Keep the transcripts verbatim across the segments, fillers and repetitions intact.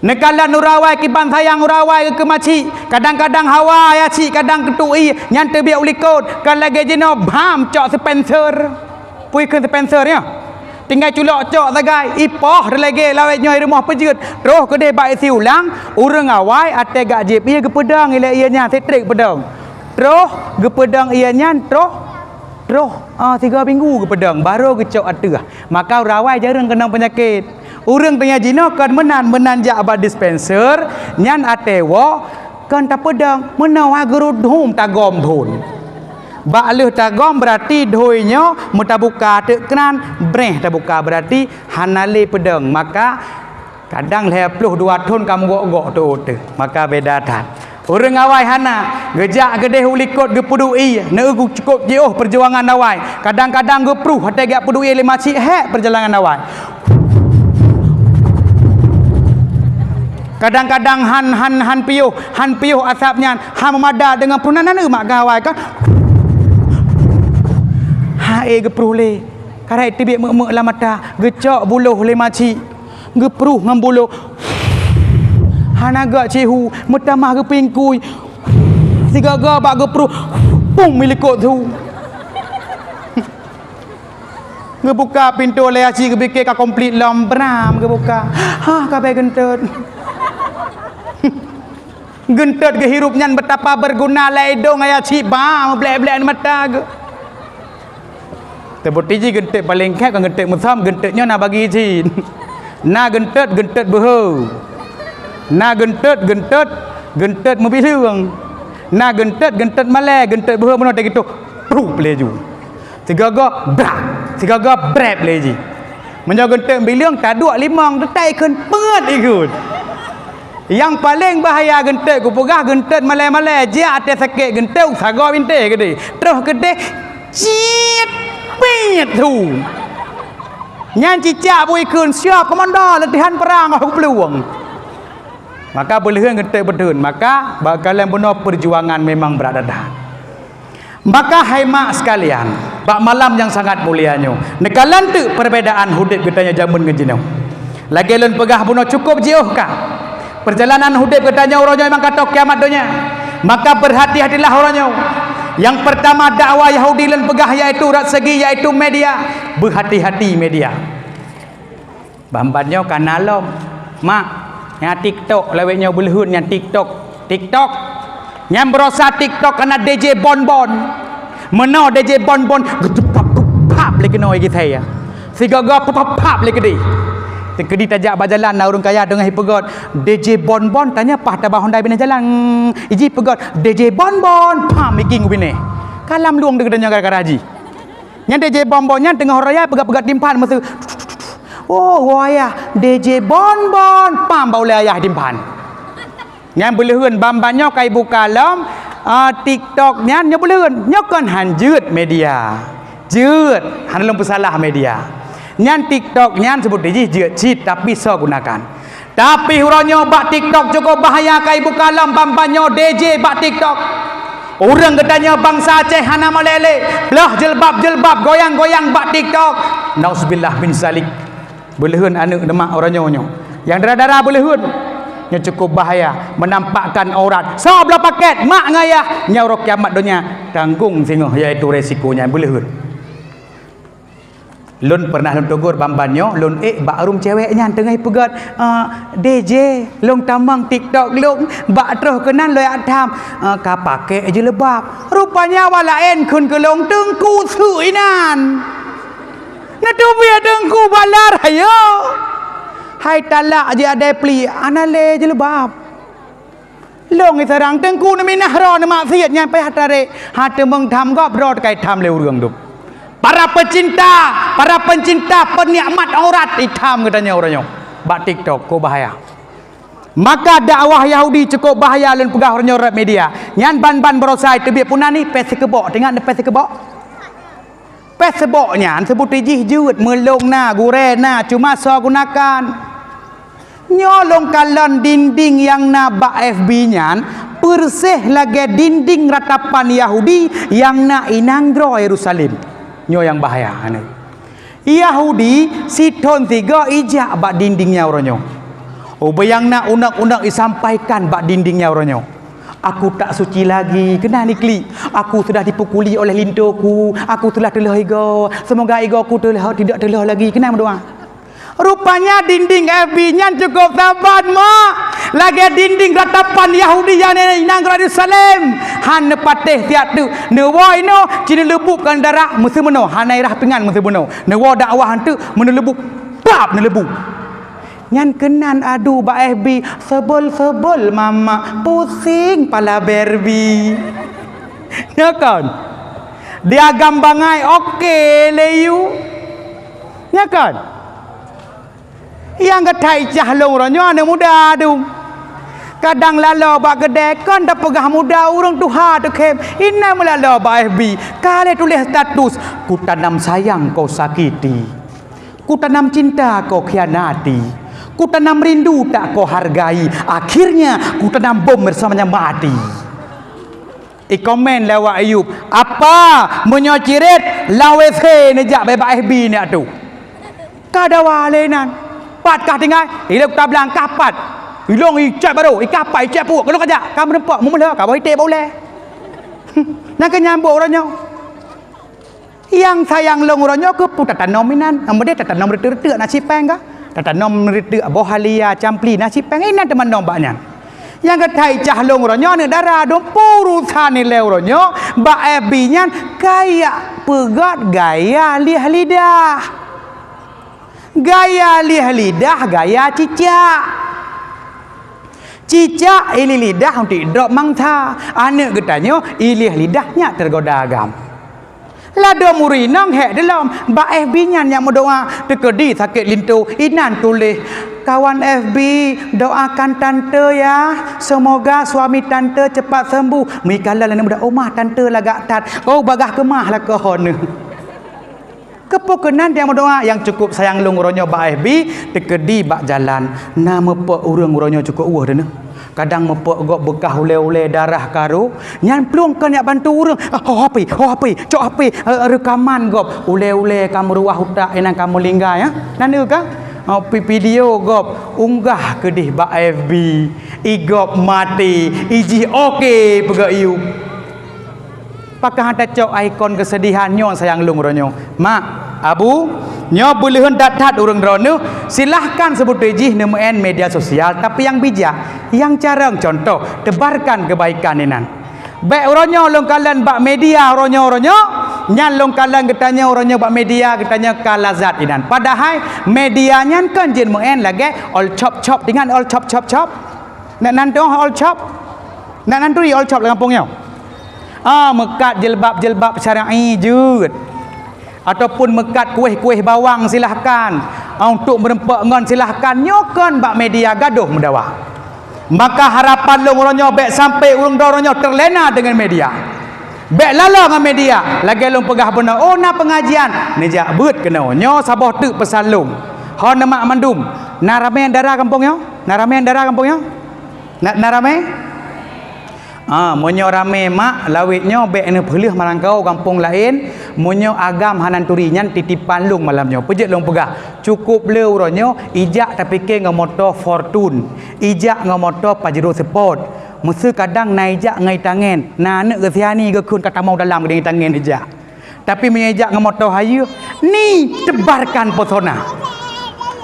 Neukalon uroe awai kiban sayang uroe awai geukheun macik, kadang-kadang hawa ya cit, kadang keutuek ié, nyan teubiet u likot, ka lagée jinoe bham cok Spencer. Peue kheun Spencer nyoe? Tinggai culok cok sagai, ipoh lagée lawét nyoe i rumoh peujeuet, troh keudeh bak isi ulang, ureuëng awai até gak jieb ié geupeudong ilée ié nyan sitrek peudong. Troh geupeudong ié nyan troh, troh, ah, tiga minggu geupeudong, barô geucok ateueh. Maka uroe awai jareueng keunong peunyakét. Ureuëng teungoh jinoe kon meunan, meunan jak bak dispenser, nyan até woe kon tapeudong, meunoe geurudum tagom thon. Bak lheueh tagom beurati dhui nyoe meutabuka teuk keunan, breh tabuka beurati hana lé peudong. Maka kadang lhée ploh dua thon ka meugok-gok teuh, maka beda that. Ureuëng awai hana, geujak keudeh u likot geupeuduek ié, neueu cukôp jiôh peujuangan awai. Kadang-kadang geupruh até geupeuduek ié lé macik hék peujalangan awai. Kadang-kadang han, han, han piôh, han piôh asap nyan, han meumada deungon prunan nan mak gawai kan. Ha, eh, geupruh lé. Karai teubiet meuk-meuk lam mata, geucok buloh lé macik. Geupruh ngon buloh. Hana gak cihu, meutamah geupingkui. Sigaga bak geupruh, pum milikot su. Geubuka pintoe lé aci geubike ka komplit lom bram geubuka. Hah, ka bèe geunteut. Geunteut geuhirup nyan betapa berguna lé idong ayah cit ba meublek-blek mata geuh. Teubuti jih geunteut paleng khép kon geunteut musam, geunteut nyoe na bagi jih. Na geunteut, geunteut beuhe. Na geunteut, geunteut, geunteut meubileueng. Na geunteut, geunteut malèe, geunteut beuhe meunoe teuh geutoh. Prup laju. Sigoe-goe brak, sigoe-goe brep lé jih. Meunyoe geunteut bileueng taduek limong teutai kheun peungét ikheun. Nyang paleng bahaya geunteut kupeugah geunteut malèe-malèe, jiak até sakét geunteut sagoe bintéh keudeh. Troh keudeh ciet piet su. Nyan cicak bui kheun siap komandan latihan perang aku peulueng. Maka beuleuheun geunteut beudeuheun, maka bak kaleng bunoe peujuangan memang brat that. Maka hai mak sekalian, bak malam nyang sangat mulia nyoe, neukalon teuk perbedaan udeb geutanyoe jameun ngon jinoe. Lagée lôn peugah bunoe cukôp jiôh ka. Peurjalanan udeb geutanyoe uroe nyoe memang ka tô kiamat donya. Maka beurhati-hatilah uroe nyoe. Nyang peurtama dakwah Yahudi lôn peugah yaitu rot segi yaitu media. Beuhati-hati media. Ban-ban nyoe ka na lom. Mak, nyang TikTok lawét nyoe beuleuheun nyang TikTok. TikTok. Nyang beurosa TikTok kana D J Bonbon. Meunoe D J Bonbon geutupak-tupak lé keunoe geuthée. Sigoe-goe peupak-pak lé keudeh. Teukeudi tajak bak jalan na ureuëng kaya teungoh jipeugét, "D J Bonbon," tanyoe paih tabah Honda binéh jalan. Iji peugét, "D J Bonbon," pam miking u binéh. Ka lam lueng deungon gara-gara jih. Nyan D J Bonbon nyan teungoh raya peugét-peugét timphan meusu. Oh, woe ayah, D J Bonbon, pam bak ulée ayah timphan. Nyan beuleuheun ban-ban nyoe ka ibuka lom, ah, TikTok nyan nyoe beuleuheun. Nyoe kon han jeuet media. Jeuet, hana lôn peusalah media. Nyan TikTok nyan seubut jih jeuet cit, tapi soe gunakan. Tapi uroe nyoe bak TikTok cukôp bahaya ka ibuka lom ban-ban nyoe D J bak TikTok. Ureuëng geutanyoe bansa Aceh hana malée lé, plah jilbab-jilbab goyang-goyang bak TikTok. Nauzubillah min zalik. Beuleuheun aneuëk neumak uroe nyoe nyoe. Nyang dara-dara beuleuheun. Nyoe cukôp bahaya, menampakkan aurat. Soe bloe paket, mak ngon ayah. Nyoe uroe kiamat donya, tanggong singoh, yaitu resiko nyan beuleuheun. Lôn pernah lôn tegur ban-ban nyoe, lôn ék bak ruem cewek nyan teungoh peugét, "Ah, D J, lôn tamong TikTok lôn, bak troh keunan lôn jak tham, ah, ka pakai jilbab." Rupanya awak laén kheun keu lôn teungku seuk inan. Neuteubiet teungku balar ayo. Hai talak ji adai pli, ana lé jilbab. Lôn isarang teungku neuminah droe neumaksiet nyan payah tarek. Ha teumeung tham gob droe teukai tham lé ureuëng tu. Para pecinta, para pencinta penikmat aurat itam geutanyoe uroe nyoe. Bak TikTok ko bahaya. Maka dakwah Yahudi cukôp bahaya lôn peugah uroe nyoe rot media. Nyan ban-ban beurosai teubiet puna ni pes sikeubok. Teuingat ni pes sikeubok? Pes seubok nyan seubut jih jeuet, meulông na, gurée na, cuma soe gunakan. Nyoe lôn kalon dinding nyang na bak F B nyan, peureuseh lagée dinding ratapan Yahudi nyang na inan droe Yerusalem. Nyoe nyang bahaya, aneuk. Yahudi sithon sigoe ijak bak dinding nyan uroe nyoe. Oh, bayang na unek-unek isampaikan bak dinding nyan uroe nyoe. "Aku tak suci lagi, keunan iklik. Aku sudah dipukuli oleh lintoku. Aku sudah teuloh igoe. Semoga igoeku teuloh, tidak teuloh lagi." Keunan meudoa. Rupanya dinding F B nyan cukup saban, mak. Lagèe dinding ratapan Yahudi nyang na nanggroe Yerusalem. Han neupatéh siat teuk. Neuwoe inoe, ci neuleubuk keu darah, meuseumeunoe. Hana irah pingan meuseumeunoe. Neuwoe dakwah teuk, meuneuleubuek, pap neuleubuek. Nyan keunan adu bak F B, "Sebel-sebel mamak, pusing pala Barbie." Nyo kon. Di agam bangai, oke lé yue. Nyo kon. Nyang geuthai cah lôn uroe nyoe aneuk muda dum. Kadang laloe bak keudè kon tapeugah muda, ureueng tuha teukhém. Inan meulaloe bak F B, ka lheueh tuléh status, "Kutanam sayang kau sakiti. Kutanam cinta kau khianati. Kutanam rindu tak kau hargai. Akhirnya kutanam bom bersamanya mati." Ikomen lé awak Ayub, "Apa meunyoe cirét lam W C neujak bak F B nyan tu?" Ka dawa lé nan. "Pat kah tinggai?" "Ilée kuta blang kah pat." "Ilong icet barô, ikah pat icet puek, keunoe kajak, ka meureumpok, meumeulah ka boh iték bak ulée." Nyan keuh nyambok uroe nyoe. Nyang sayang lôn uroe nyoe keupeue tatanom inan. Nyang meudeh tatanom reuteuek-reuteuek na sipéng ka. Tatanom reuteuek boh halia, campli na sipéng inan teuma nom bak nyan. Nyang geuthai cah lôn uroe nyoe aneuk dara dum peurusan ilée uroe nyoe bak F B nyan kajak peugét gaya lieh lidah. Gaya lieh lidah, gaya cicak. Cicak ilih lidah untuk idrop mangsa. Aneuk geutanyoe ilih lidah nyak teugoda agam. Ladôm ureueng inong hék dilom, bak F B nyan nyang meudoa, teukeudi sakét linto, inan tuléh, "Kawan F B, doakan tante ya, semoga suami tante cepat sembuh." Meuikalon aneuk muda, "Oma, tante lagak that." "Oh, bagah keumah lakoe neuh." Keupeue keunan nyang meudoa, nyang cukup sayang lôn uroe nyoe bak F B, teukeudi bak jalan, na meupok ureueng uroe nyoe cukup weueh deuh. Kadang meupok gob beukah ulée-ulée darah karu, nyan plueng kon jak bantu ureueng. "Ah, ho H P, ho H P, cok H P, eh, reukaman gob, ulée-ulée ka meuruwah utak inan ka meulinggai, ya." Nan ka? Oh, pi-, video gob unggah keudeh bak F B. I gob maté, i jih oke peugah Ayub. Pakon han tacok ikon keusedihan nyoe sayang lôn uroe nyoe? Mak, Abu, nyoe beuleuheun that-that ureueng droeneuh, silahkan seubeutôi jih neumeu'en media sosial, tapi nyang bijak, nyang carông, contoh, tebarkan kebaikan inan. Bék uroe nyoe lôn kalon bak media uroe nyoe, uroe nyoe, nyan lôn kalon geutanyoe uroe nyoe bak media geutanyoe ka lazat inan. Padahai media nyan kon jeuet meu'en lagée all chop-chop, ingat all chop-chop-chop? Nak nan teuh all chop? Nak nan turi all chop lam gampông nyoe? Ah, meukat jilbab-jilbab syar'i jeuet. Ataupun meukat kueh-kueh bawang, silahkan. Ah, untuk meureumpok ngon, silahkan. Nyoe kon bak media gadoh meudawa. Maka harapan lôn uroe nyoe bék sampai ureueng droe uroe nyoe terlena dengan media. Bék laloe ngon media. Lagée lôn peugah bunoe, oh, na pengajian. Neujak beuet keunoe. Nyoe saboh teuk peusan lôn. Ho neumak mandum. Na ramé dara gampông nyoe? Na ramé dara gampông nyoe? Na, na ramé? Ah, meunyoe ramé mak, lawét nyoe bék neupeuleueh meurangkau gampông laén, meunyoe agam hana turi nyan titipan lôn malam nyoe. Peue jeuet lôn peugah, cukup le uroe nyoe ijak tapike ngon moto Fortune, ijak ngon moto Pajero Sport. Meuseu kadang na ijak ngon itangen, na aneuk geusiani geukheun ka tamong dalam geudeng itangen ijak. Tapi meunyoe jak ngon moto hayeue, ni tebarkan pesona.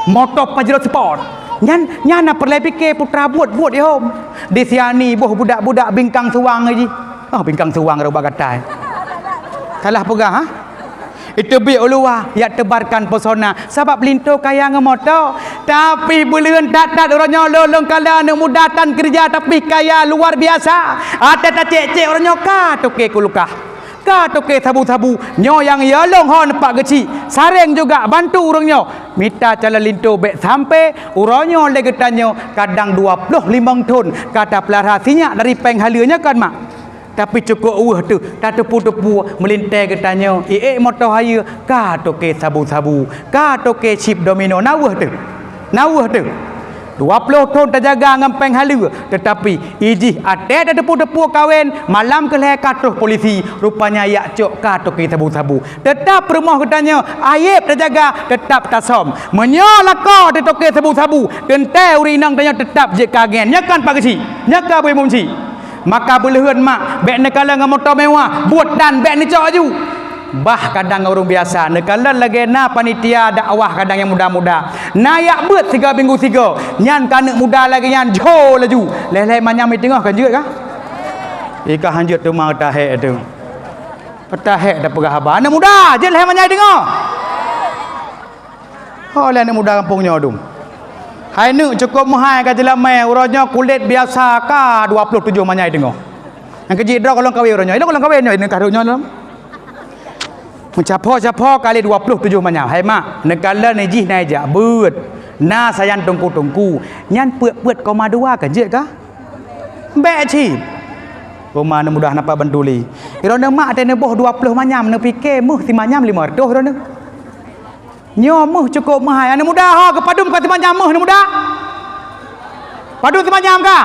Moto Pajero Sport. Nyan, nyan na peureulée pike putra buet-buet ihom. Di siani boh budak-budak bingkang suwang jih. Oh, bingkang suwang rubak gatai. Salah peugah, ha? Itu bi uluwa ya tebarkan pesona. Sabab linto kaya ngon moto. Tapi buleuen that-that uroe nyoe lôn-lôn kala aneuk muda tan kerja tapi kaya luar biasa. Até tacek-cek uroe nyoe ka toke kulukah. Ka toke sabu-sabu, nyoe nyang yalong hon pak geuchik, sareng juga bantu ureuëng nyoe. Mita calon linto bék sampai uroe nyoe lé geutanyoe kadang dua ploh limong thon ka tapeulara sinyak dari péng haleue nyoe kon mak. Tapi cukôp weueh teuh tateupu-teupu meulintée geutanyoe, iék moto hayeue ka toke sabu-sabu, ka toke chip domino na weueh teuh. Na weueh teuh. Dua ploh thon tajaga ngon péng haleue, teutapi ijih até tateupeue-teupeue kawen, malam keu lhée ka troh polisi, rupanya yak cok ka toke sabu-sabu. Teutap rumoh geutanyoe, aéb tajaga, teutap tasöm. Meunyoe lakoe teutoke sabu-sabu, teuntée ureuëng inong tanyoe teutap jeuet keu agen. Nyoe kan Pak Geuchik, nyoe ka Abu Imum Chik. Maka beuleuheun mak, bék neukalon ngon moto mewah, buet tan bék neucok aju. Bah kadang ureuëng biasa, neukalon lagée na panitia dakwah kadang nyang muda-muda. Na yak beuet sigoe minggu sigoe, nyan keuneuk muda lagée nyan jho laju. Lhée-lhée manyam i teungoh kan jeuet kah? Ika hanjeuet teuma tahek tu. Tahek dah peugah haba. Aneuk muda, jeuet lhée manyam i teungoh. Oh, lé aneuk muda gampông nyoe dum. Hai neuk cukôp meuhai ka jeulamé, uroe nyoe kulét biasa ka dua ploh tujoh manyai teungoh. Nyang keujih droe golom kawé uroe nyoe. Ilôn golom kawé nyoe, neuk ka rhot nyoe lom. Meucapo-capo kali dua ploh tujoh manyai. Hai mak, neukalon jih na jak beuet. Na sayan tungku-tungku. Nyan peuet-peuet koma dua ka jeuet ka? Bék cit. Koma aneuk muda napa banduli. Iroe neuk mak teuh neuboh dua ploh manyam, neupike meuh simanyam lima reutôh iroe neuk. Nyoe meuh cukôp meuhai. Aneuk muda ho, keupadum ka teumanyam meuh aneuk muda? Padum teumanyam ka?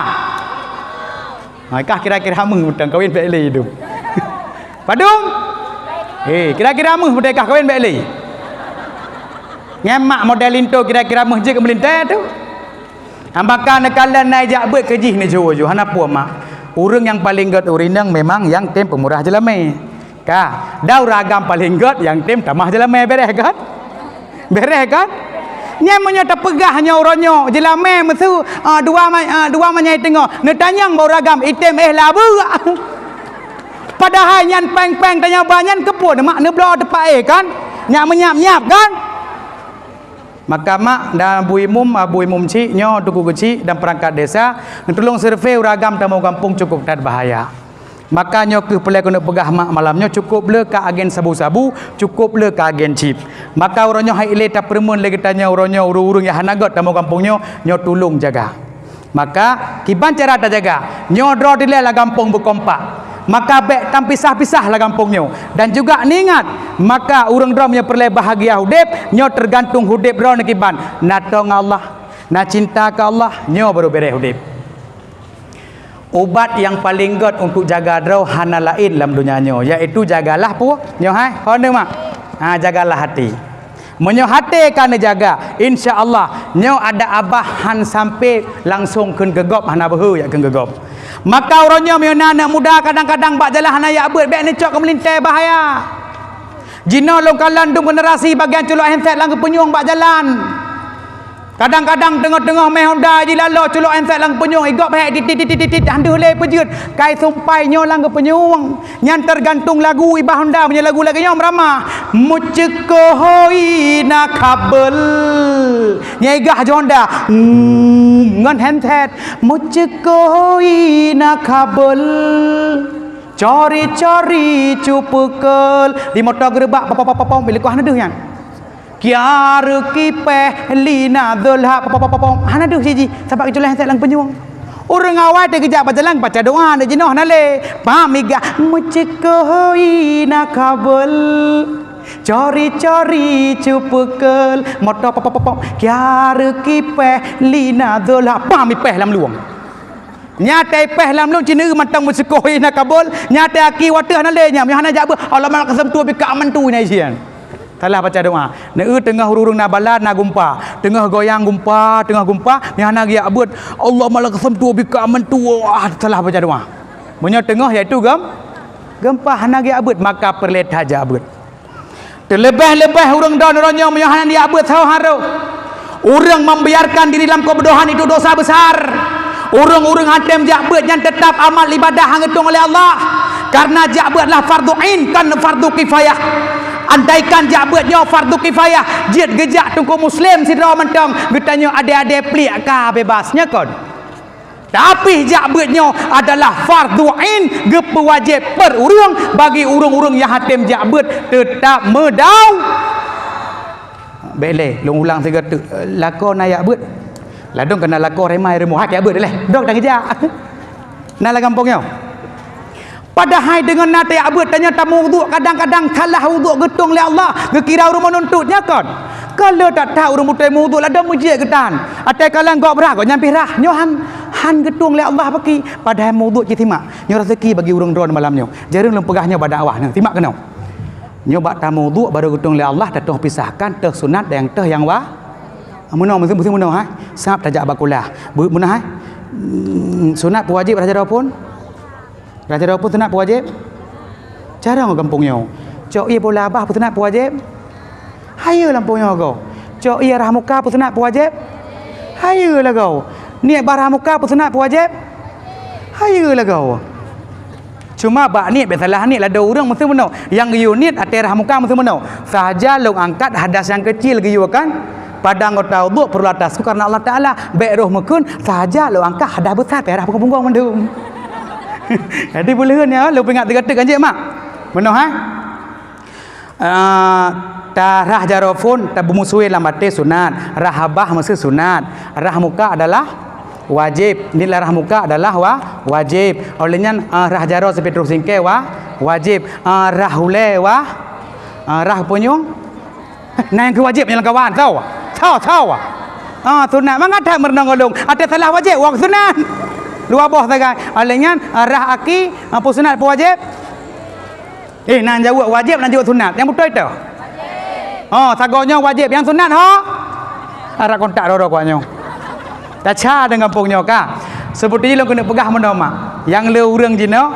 Hai kah kira-kira meuh mantong kawin bék lé tu. Padum? Eh, kira-kira meuh mantong kah kawin bék lé. Ngon mak model linto kira-kira meuh jeuet keu meulintée tu. Hamba ka neukalon na jak beuet keu jih neujôh-jôh hana peue mak. Ureuëng nyang paleng gét ureuëng inong memang nyang tem peumurah jeulamé. Ka, dan ureuëng agam paleng gét nyang tem tamah jeulamé, béréh kan? Béréh kan? Nyan meunyoe tapeugah nyoe uroe nyoe, jeulamé meusu, ah, dua ma-, ah, dua manyai teungoh, neutanyong bak ureuëng agam, item éh labeue. Padahai nyan péng-péng tanyoe ba nyan keupeue mak neubloe teumpat éh kan? Nyak meunyap-nyap kan? Maka mak dan Abu Imum, Abu Imum Chik nyoe, Teungku Geuchik dan perangkat desa, neutulông survei ureuëng agam tamu gampông cukôp that bahaya. Maka nyoe kheueh peureulée keuneuk peugah mak malam nyoe, cukôp le ka agen sabu-sabu, cukôp le ka agen chip. Maka uroe nyoe hai ilée tapeureumeun lé geutanyoe uroe nyoe ureuëng-ureuëng nyang hana gét tamu gampông nyoe, nyoe tulông jaga. Maka, kiban cara tajaga, nyoe droe dilée lam gampông beukompak. Maka bék tampisah-pisah lam gampông nyoe. Dan juga neuingat, maka ureuëng droe meunyoe peureulée bahagia udeb, nyoe teugantung udeb droe neuh kiban. Na toe ngon Allah, na cinta keu Allah, nyoe baru béréh udeb. Ubat nyang paleng gét untuk jaga droe hana laén lam donya nyoe, yaitu jagalah peue? Nyoe hai, ho neuh mak? Ha, jagalah hati. Meunyoe até ka neujaga, insya Allah, nyoe adak abah han sampai langsong kheun keu gob, hana beuhe jak kheun keu gob. Maka uroe nyoe meunyoe na aneuk muda kadang-kadang bak jalan hana jak beuet, bék neucok keu meulintée bahaya. Jinoe lôn kalon dum generasi bagian culok handset lam geupeunyueng bak jalan. Kadang-kadang teungoh-teungoh mé honda jilalo culok handset lam geupeunyueng, i gob hék titit-titit-titit, han deuh lé peujeuet, kai sumpai nyoe lam geupeunyueng. Nyan teugantung lagu i bah honda, meunyoe lagu lagée nyoe meuramah, meuceukohoi na kabel. Nyai gah jih honda, mm, ngon handset, meuceukohoi na kabel. Cori-cori cupeukeul. Di moto geureubak, pop, pop, pop, pop, pop, bila ku hana deuh nyan. Kiara kipéh lina deulah, pop, pop, pop, pop, pop. Hana deuh jih, sabab geuculok handset lam geupeunyueng. Ureuëng awai teuh geujak bak jalan baca doa, neuk jinoe hana lé. Pam i gah, meuceukohoi na kabel. Cori-cori cupeukeul. Moto pop, pop, pop, pop. Kiara kipéh lina deulah. Pam i péh lam lueng. Nyan até i péh lam lueng ci neueu mantong meuceukohoi na kabel. Nyan até aki wateuh hana lé nyan. Meunyoe hana jak beuet, Allah malak kasam tu bika mantu nyan isian. Salah baca doa. Neueu teungoh ureuëng na bala, na gumpa. Teungoh goyang gumpa, teungoh gumpa, meunyoe hana geujak beuet, Allah malak kasam tu bika mantu. Ah, salah baca doa. Meunyoe teungoh yaitu gem-, gempa hana geujak beuet, maka peureulée that jak beuet. Teuleubeh-leubeh ureuëng droe nyoe meunyoe hana jak beuet saho harôh. Ureuëng membiarkan diri lam keubeudohan itu dosa besar. Ureuëng-ureuëng han tem jak beuet nyan teutap amal ibadah han geutueng lé Allah. Karena jak beuet adalah fardu ain, kon fardu kifayah. Andaikan jak beuet nyoe fardu kifayah, jeuet geujak teungku muslim sidroe mantong, geutanyoe adé-adé pliek ka bebas. Nyo kon. Tapi jak beuet nyoe adalah fardu ain, geupeuwajéb per ureuëng bagi ureuëng-ureuëng nyang han tem jak beuet teutap meudau. Bék lé, lôn ulang sigoe teuk, lakoe na jak beuet. Ladôm keu na lakoe remai rumoh, hai jak beuet lé. Dok dah geujak. Na lam gampông nyoe. Padahai deungon na tajak beuet, tanyoe tameuwuduk, kadang-kadang salah wuduk geutueng lé Allah, geukira ureuëng meununtut, nyo kon? Ka le that-that ureuëng beutôi meuwudhu ladom meujiek geutan. Até kalon gob rhah, gobnyan pih rhah. Nyoe han, han geutueng lé Allah baki. Padahai meuwudhu cit simak. Nyoe raseuki bagi ureuëng droe malam nyoe. Jareueng lôn peugah nyoe bak dakwah nyoe. Simak keunoe. Nyoe bak tameuwudhu barô geutueng lé Allah, tatoh pisahkan teuh sunat dan teuh nyang wa-, meunoe, meusi-, meusi meunoe, hai. Sab tajak bak kulah. Buet meunoe, hai. Hmm, sunat peu wajéb rhah jaroe phon? Rhah jaroe phon sunat peu wajéb? Carông gampông nyoe. Cok ié boh labah peu sunat peu wajéb? Hayeue lampôh nyoe goe. Cok ié rhah muka peu sunat peu wajéb? Hayeue lagoe. Niet bak rhah muka peu sunat peu wajéb? Hayeue lagoe. Cuma bak niet bék salah niet, ladôm ureuëng meusti meunoe. Nyang geuyue niet até rhah muka meusti meunoe. Sahaja lôn angkat hadas nyang keucil geuyue kan. Pada anggota udhu perlu atas karena Allah Taala. Bék roh meukheun sahaja lôn angkat hadas besar pih rhah punggong-punggong mandum. Jadi beuleuen nyoe lôn peuingat tiga teuk kan jeuet mak. Meunoe ha? Ah, ta rhah jaroe phon, ta beumusué lam até sunat. Rhah abah meusti sunat. Rhah muka adalah wajéb. Niet lam rhah muka adalah wa-, wajéb. Óh lheueh nyan, ah, rhah jaroe sipitroh singkée wa-, wajéb. Ah, rhah ulée wa-, ah, rhah punyueng. Na nyang keu wajéb nyang kawan, tho. Tho, tho. Ah, sunat. Mangat that meureunong ulôn. Até salah wajéb, wong sunat. Dua boh sagai. Óh lheueh nyan, ah, rhah aki, ah, peu sunat peu wajéb? Eh, nan jaweueb wajéb, nan jaweueb sunat. Nyang beutôi teuh? Oh, sagoe nyoe wajéb, nyang sunat ho? Arab kontak roro kuat nyoe. Taca deungon gampông nyoe ka. Seperti lôn keuneuk peugah meunoe mak. Nyang le ureuëng jinoe,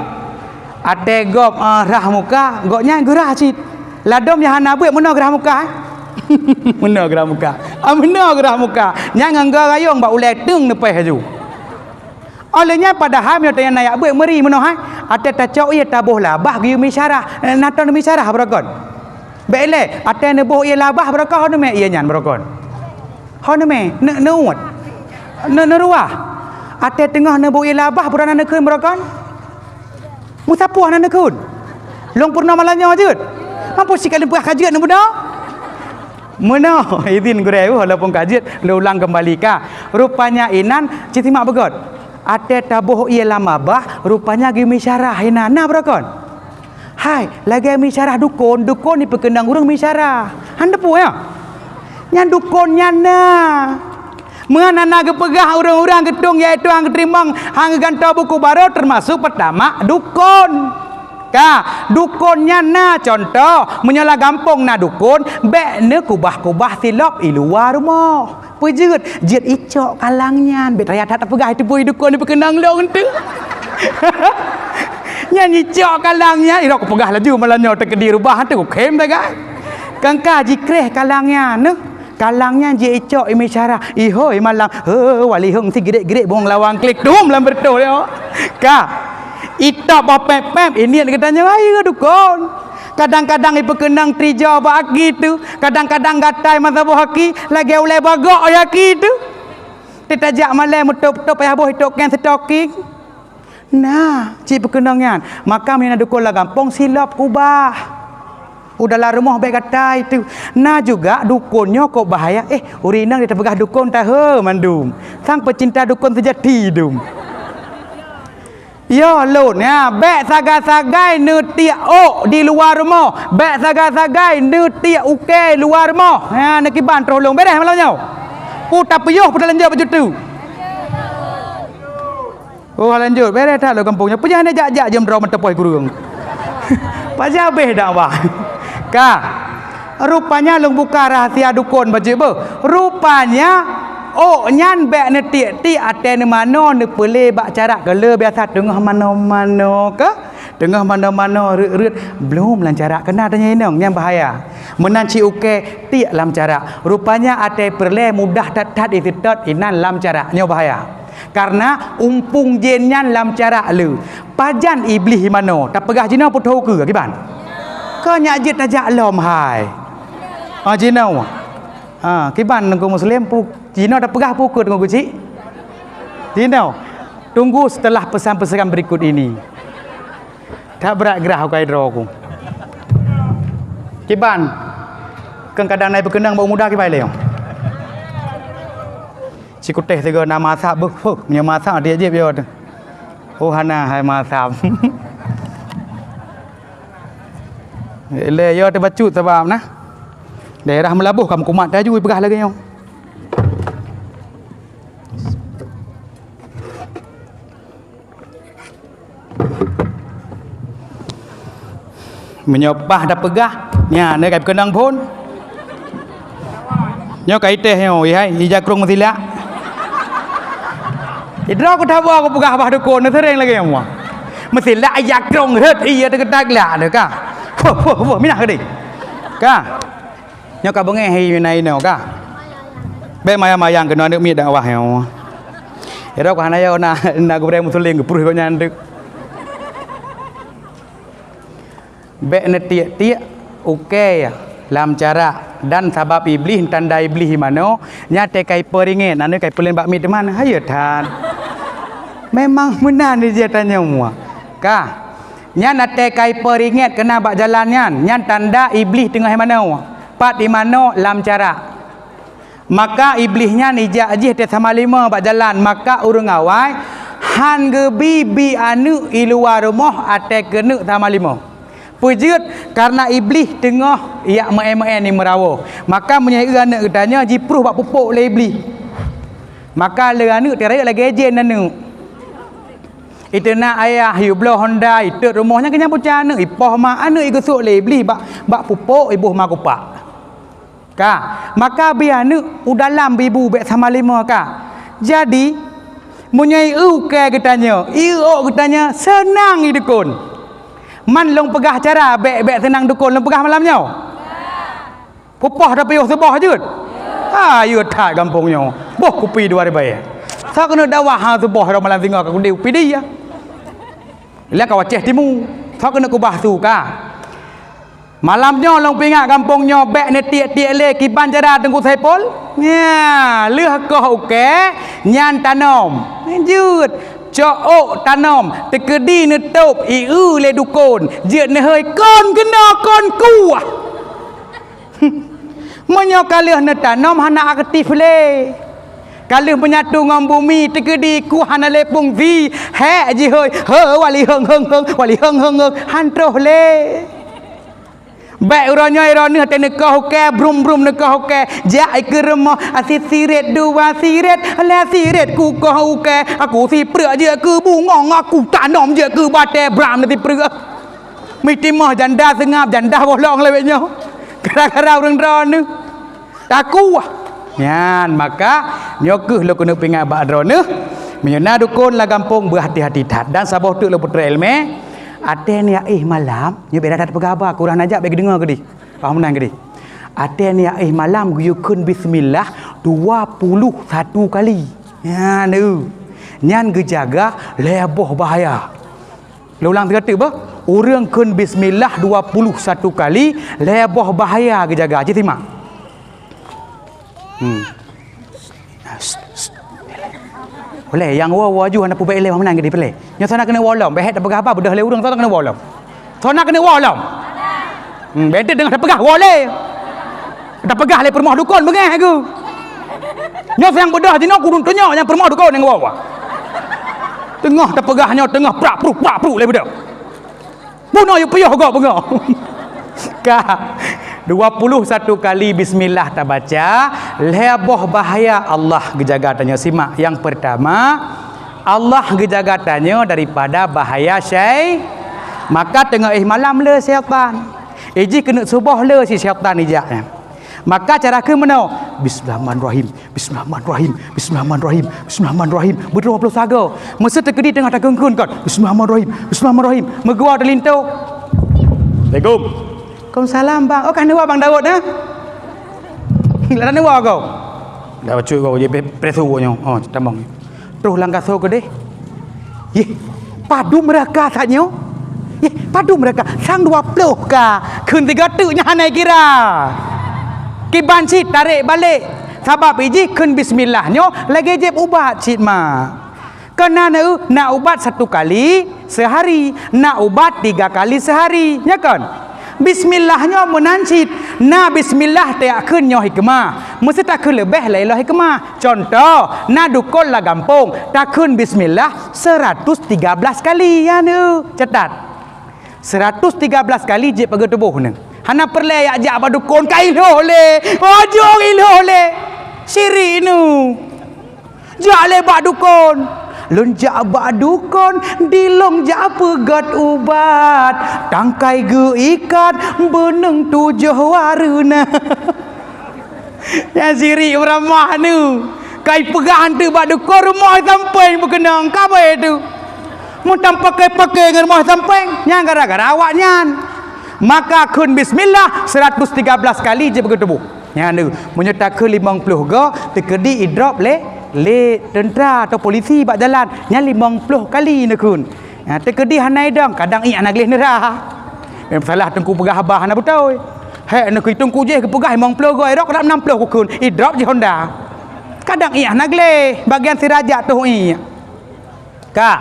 até gob, eh, rhah muka, gobnyan geurhah cit. Ladôm nyang hana beuet meunoe geurhah muka, eh? Meunoe geurhah muka. Ah, meunoe geurhah muka. Nyang ngon gayong bak ulée teung neupéh laju. Óh lheueh nyan padahai meunyoe tanyan na jak beuet meuri meunoe hai, até tacok ié taboh labah geuyue misyarah, eh, na tô neumisyarah beurokon. Bék ilée, até neuboh ié labah beurokon ho neumé ié nyan beurokon. Ho neumé, ne-, neuuet. Ne-, neuruah. Até teungoh neuboh ié labah peue na neukheun beurokon? Meusapoh na neukheun. Lôn peurunoe malam nyoe jeuet. Mampu sikali peugah ka jeuet neubunoe. Meunoe, idin gurée, walaupun ka jeuet, lôn ulang keumbali ka. Rupanya inan, ci simak beugöt. Até taboh ié lam abah, rupanya geuyue misyarah inan. Na beurokon? Hai, lagée misyarah dukon, dukon jipeukeunong ureuëng misyarah. Han teupeu nyoe? Nyan dukon nyan na. Meuhan hana geupeugah ureuëng-ureuëng geutueng, yaitu han geuteurimong, han geugantoe buku barô, teumasuk peutama dukon. Ka, dukon nyan na cuntoh, meunyoe lam gampông na dukon, bék neukubah-kubah silop i luwa rumoh. Peue jeuet? Jeuet icok kalang nyan. Bék raya that tapeugah itu pui dukon dipeukeunong lôn teuh. Nyan icok kalang nyan, irok kupeugah laju malam nyoe teukeudi rubah teuh kukhém sagai. Kangka jikreh kalang nyan, neuh. Kalang nyan jiicok imisyarah, ihôi malam, he, wali hong si girék-girék bungong lawang klik dum lam beureutoh nyoe. Ka. Itop boh péb-péb, iniet geutanyoe rayeuk dukon. Kadang-kadang ipeukeunong trijau bak aki teuh, kadang-kadang gatai masa boh aki, lagée ulée bagok oi aki teuh. Teutajak malée meutôp-tôp payah boh itôk keng sitoking. Na, cit peukeunong nyan. Maka meunyoe na dukon lam gampông silop kubah. U dalam rumoh bék gatai teuh. Na juga dukon nyoe kok bahaya. Eh, ureuëng inong tapeugah dukon tahe mandum. Sang peucinta dukon seujati dum. Yo lôn, ya, bék sagai-sagai neutiek ôk di luwa rumoh. Bék sagai-sagai neutiek ukée luwa rumoh. Ha, neukiban troh lôn. Beres malam nyoe. Pu tapiôh pu talanjut baju tu. Oh, lanjut. Beres that lôn gampông nyoe. Peue jak hana jak-jak jeuem droe meuteupôi kureueng. Pajan habéh dakwah. Ka. Rupanya lôn buka rahsia dukon bacut beuh. Rupanya ôk nyan bék neutiek-tiek até neumanoe neupeulé bak carak keu le biasa teungoh manoe-manoe keu, teungoh manoe-manoe reuet-reuet blom lam carak keu na tanyoe inong nyan bahaya. Meunan cit ukée tiek lam carak. Rupanya até peureulée mudah that-that iseutôt inan lam carak. Nyoe bahaya. Karena umpung jén nyan lam carak le. Pajan Iblih imanoe, tapeugah jinoe putôh ukeue kiban? Ka nyak jeuet tajak lom hai. Ah, jinoe. Ah, kiban Teungku Muslim, pu-, jinoe tapeugah pukon Teungku Guci? Jinoe. Tunggu setelah pesan-pesan berikut ini. That brat grah ukai droe ku. Kiban. Keu kadang na ipeukeunong bak muda kiban lé. Sikutéh sigoe na masa beuh, huh, meunyoe masa dia jép yo teuh. Oh, hana hai masa. Lé yo teuh bacut sabab na. Daerah Meulaboh ka meukumat taju peugah lagèe nyoe. Meunyoe paih tapeugah, nyan ka keunong phon. Nyoe ka itéh nyoe, ihai, ija krong meusilak. Idroe ku taba ku peugah bah dukon, seuréng lagèe nyoe. Meusilak ija krong rhët, iya teukeudang lak ka. Puh, puh, puh, minah keudéh. Ka. Nyoe ka beungéh hai na inoe ka. Bèk mayang-mayang keunoe aneuk miet dakwah nyoe. Ira ka hana yo na, na gurèe meusuléng geupreh gobnyan teuk. Bèk neutiek-tiek ukèe lam cara dan sabab Iblih, tanda Iblih manoe, nyan teuka ipeuringèt, aneuk ka ipeulén bak miet teuma, hayeue that. Memang meunan ija tanyoe mua. Ka. Nyan até ka ipeuringèt keunan bak jalan nyan, nyan tanda Iblih teungoh manoe. Pat imanoe lam cara. Maka Iblih nyan ijak jih até sama lima bak jalan, maka ureueng awai han geubi bi aneuk i luwa rumoh até keuneuk sama lima. Peue jeuet? Kareuna Iblih teungoh ijak meu'èn-meu'èn i meurawoe. Maka meunyoe eu aneuk geutanyoe jipruh bak pupok lé Iblih. Maka lé aneuk teuh rayeuk lagèe jén aneuk. Iteuna ayah, yue bloe honda, itot rumoh nyan keu nyan buca aneuk, ipoh ma aneuk, igeusok lé Iblih bak, bak pupok, iboh ma kupak. Ka, maka bi aneuk u dalam bi bu bèk sama lima ka. Jadi, meunyoe ieu ukèe geutanyoe, ieu ôk geutanyoe, seunang i dukon. Man lôn peugah cara bèk, bèk seunang dukon, lôn peugah malam nyoe. Pupoh tapiôh suboh jeuet. Ha, yue that gampông nyoe. Boh kupi dua ribèe. Soe keuneuk dakwah ha suboh droe malam singoh ka kudeh kupi dia. Lé ka wacéh timu. Soe keuneuk kubah su ka. Malam nyoe lôn peuingat gampông nyoe bèk neutiek-tiek lé kiban cara Teungku Saipul. Nya, lheueh koh ukèe nyan tanom. Jeuet. Cok ôk tanom, teukeudi neutôb ieu lé dukon. Jeuet neuhôi kon keunoe kon kuah. Meunyoe ka lheueh neutanom hana aktif lé. Ka lheueh menyatu ngon bumi teukeudi ku hana lé fungsi, hék jihôi, he wali hong hong hong, wali hong hong hong, han troh lé. Bèk uroe nyoe droeneuh teuh neukoh ukèe, brum-brum neukoh ukèe, jak keu rumoh, asit sirét, dua sirét, lhèe sirét kukoh ukèe, aku sipreuk jeuet keu bungong, aku tanom jeuet keu batèe, bram neusipreuk. Meutimah janda seungab, janda bolong lawét nyoe. Gara-gara ureueng droeneuh. Takuah. Nyan, maka, nyoe kheueh lôn keuneuk peuingat bak droeneuh. Meunyoe na dukon lam gampông, beuhati-hati that. Dan saboh teuk lôn peutrok ileumèe, até nyan éh malam, nyoe bèk that peugah haba, kurang ajar bèk geudeungoe keudeh. Paham meunan keudeh? Até nyan éh malam geuyue kheun bismillah dua puluh satu kali. Nyan, eu. Nyan geujaga lhèe boh bahaya. Lôn ulang sigoe teuk bah, ureueng kheun bismillah dua puluh satu kali, lhèe boh bahaya geujaga. Cit simak. Hmm. Oleh nyang woe-woe aju hana peubèk ilèe meunan geude peulèe. Nyoe sana keuneuk woe lom, bèk hèk tapeugah haba beudôh lé ureueng, sana keuneuk woe lom. Sana keuneuk woe lom. Hmm, bèk teungoh tapeugah woe lé. Tapeugah lé peurumoh dukon beungèh aku. Nyoe sang beudôh jinoe kudun tunyok nyang peurumoh dukon nyang woe-woe. Teungoh tapeugah nyoe teungoh prak pruk prak pruk lé beudôh. Bunoe yue piôh gob beungoh. Ka. Dua puluh satu kali bismillah tabaca, lhèe boh bahaya Allah geujaga tanyoe. Simak, nyang peurtama, Allah geujaga tanyoe daripada bahaya syai-, maka teungoh éh malam le syaitan. Ijih keuneuk suboh le si syaitan ijak nyan. Maka cara kheun meunoe, bismillahirrahmanirrahim. Bismillahirrahmanirrahim. Bismillahirrahmanirrahim. Bismillahirrahmanirrahim. Beudroe ploh sagoe. Meuseu teukeudi teungoh takheun-kheun kon. Bismillahirrahmanirrahim. Bismillahirrahmanirrahim. Meugoe teulinto. Assalamualaikum. Waalaikumsalam, Bang. Oh, ka neuwoe Bang Daud, ha? Lah neuwoe kau. Dah bacut kau je pre-, presu nyoe. Oh, tamong. Troh lam gasoe keudeh. Yeh, padum raka saat nyoe? Yeh, padum raka? Sang dua ploh ka. Kheun sigoe teuk nyan hana kira. Kiban cit tarek balek. Sabab ijih kheun bismillah nyoe lagèe jieb ubat cit mak. Keunan eu, na ubat satu kali sehari, na ubat tiga kali sehari. Nya kon? Bismillah nyoe meunan cit. Na bismillah tajak kheun nyoe hikmah. Meuseu takheun leubeh laén lom hikmah. Cuntoh, na dukon lam gampông, takheun bismillah seratus tiga belas kali. Nyan eu, catat. Seratus tiga belas kali jieb pageue tuboh nyoe. Hana peureulée jak, jak bak dukon, ka ilhoh lé. Ojok ilhoh lé. Syirik nu. Jak lé bak dukon. Lôn jak bak dukon, dilong jak peugét ubat. Tangkai geuikat, beuneueng tujoh wareuna. Nyang syirik meuramah nu. Kai peugah anteuk bak dukon, rumoh sampéng beukeunong, ka abée tu. Meutam paké-paké ngon rumoh sampéng, nyang gara-gara awaknyan. Maka kheun bismillah seratus tiga belas kali jeuet beugeuteuboh. Nyan tu, meunyoe takheun limong ploh go, teukeudi idrop lé, lé teuntra atau polisi bak jalan. Nyan limong ploh kali neukheun. Ha, teukeudi hana idong, kadang ié hana gleh neura. Masalah teungku peugah haba hana beutôi. Hék, neukheun teungku jih geupeugah limong ploh go, idrop kadang nam ploh kukheun, idrop jih honda. Kadang ié hana gleh, bagian sirajat toh ié. Ka.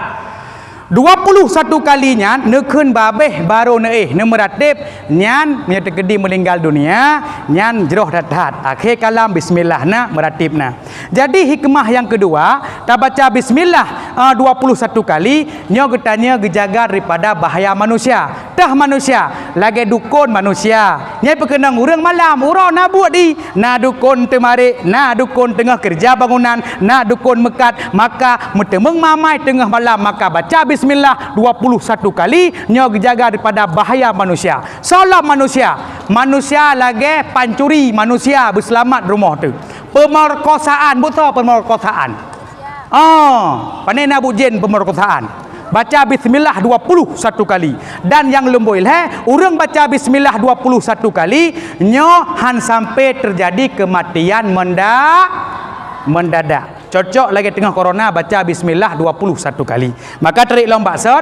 Dua puluh satu kali nyan neukheun babeh barô neuéh, neumeurateb, nyan meunyoe teukeudi meuninggal dunia, nyan jroh that-that. Akhé kalam bismillah na, meurateb na. Jadi hikmah nyang keudua, tabaca bismillah, eh, dua puluh satu kali, nyoe geutanyoe geujaga daripada bahaya manusia. Teuh manusia, lagée dukon manusia. Nyang peukeunong ureuëng malam, uroe na buet di, na dukon teumarék, na dukon teungoh keureuja bangunan, na dukon meukat, maka meuteumeung mamai teungoh malam, maka baca bismillah dua puluh satu kali, nyoe geujaga daripada bahaya manusia. Soe lom manusia? Manusia lagée pancuri, manusia beuseulamat rumoh teuh. Pemerkosaan, beutôi pemerkosaan. Ah, pane na buet jén pemerkosaan. Baca bismillah dua puluh satu kali. Dan nyang lumboi lhée, ureuëng baca bismillah dua puluh satu kali, nyoe han sampai teujadi keumatian menda-, mendadak. Cocok lagée teungoh corona, baca bismillah dua puluh satu kali. Maka tarék lom bak sot,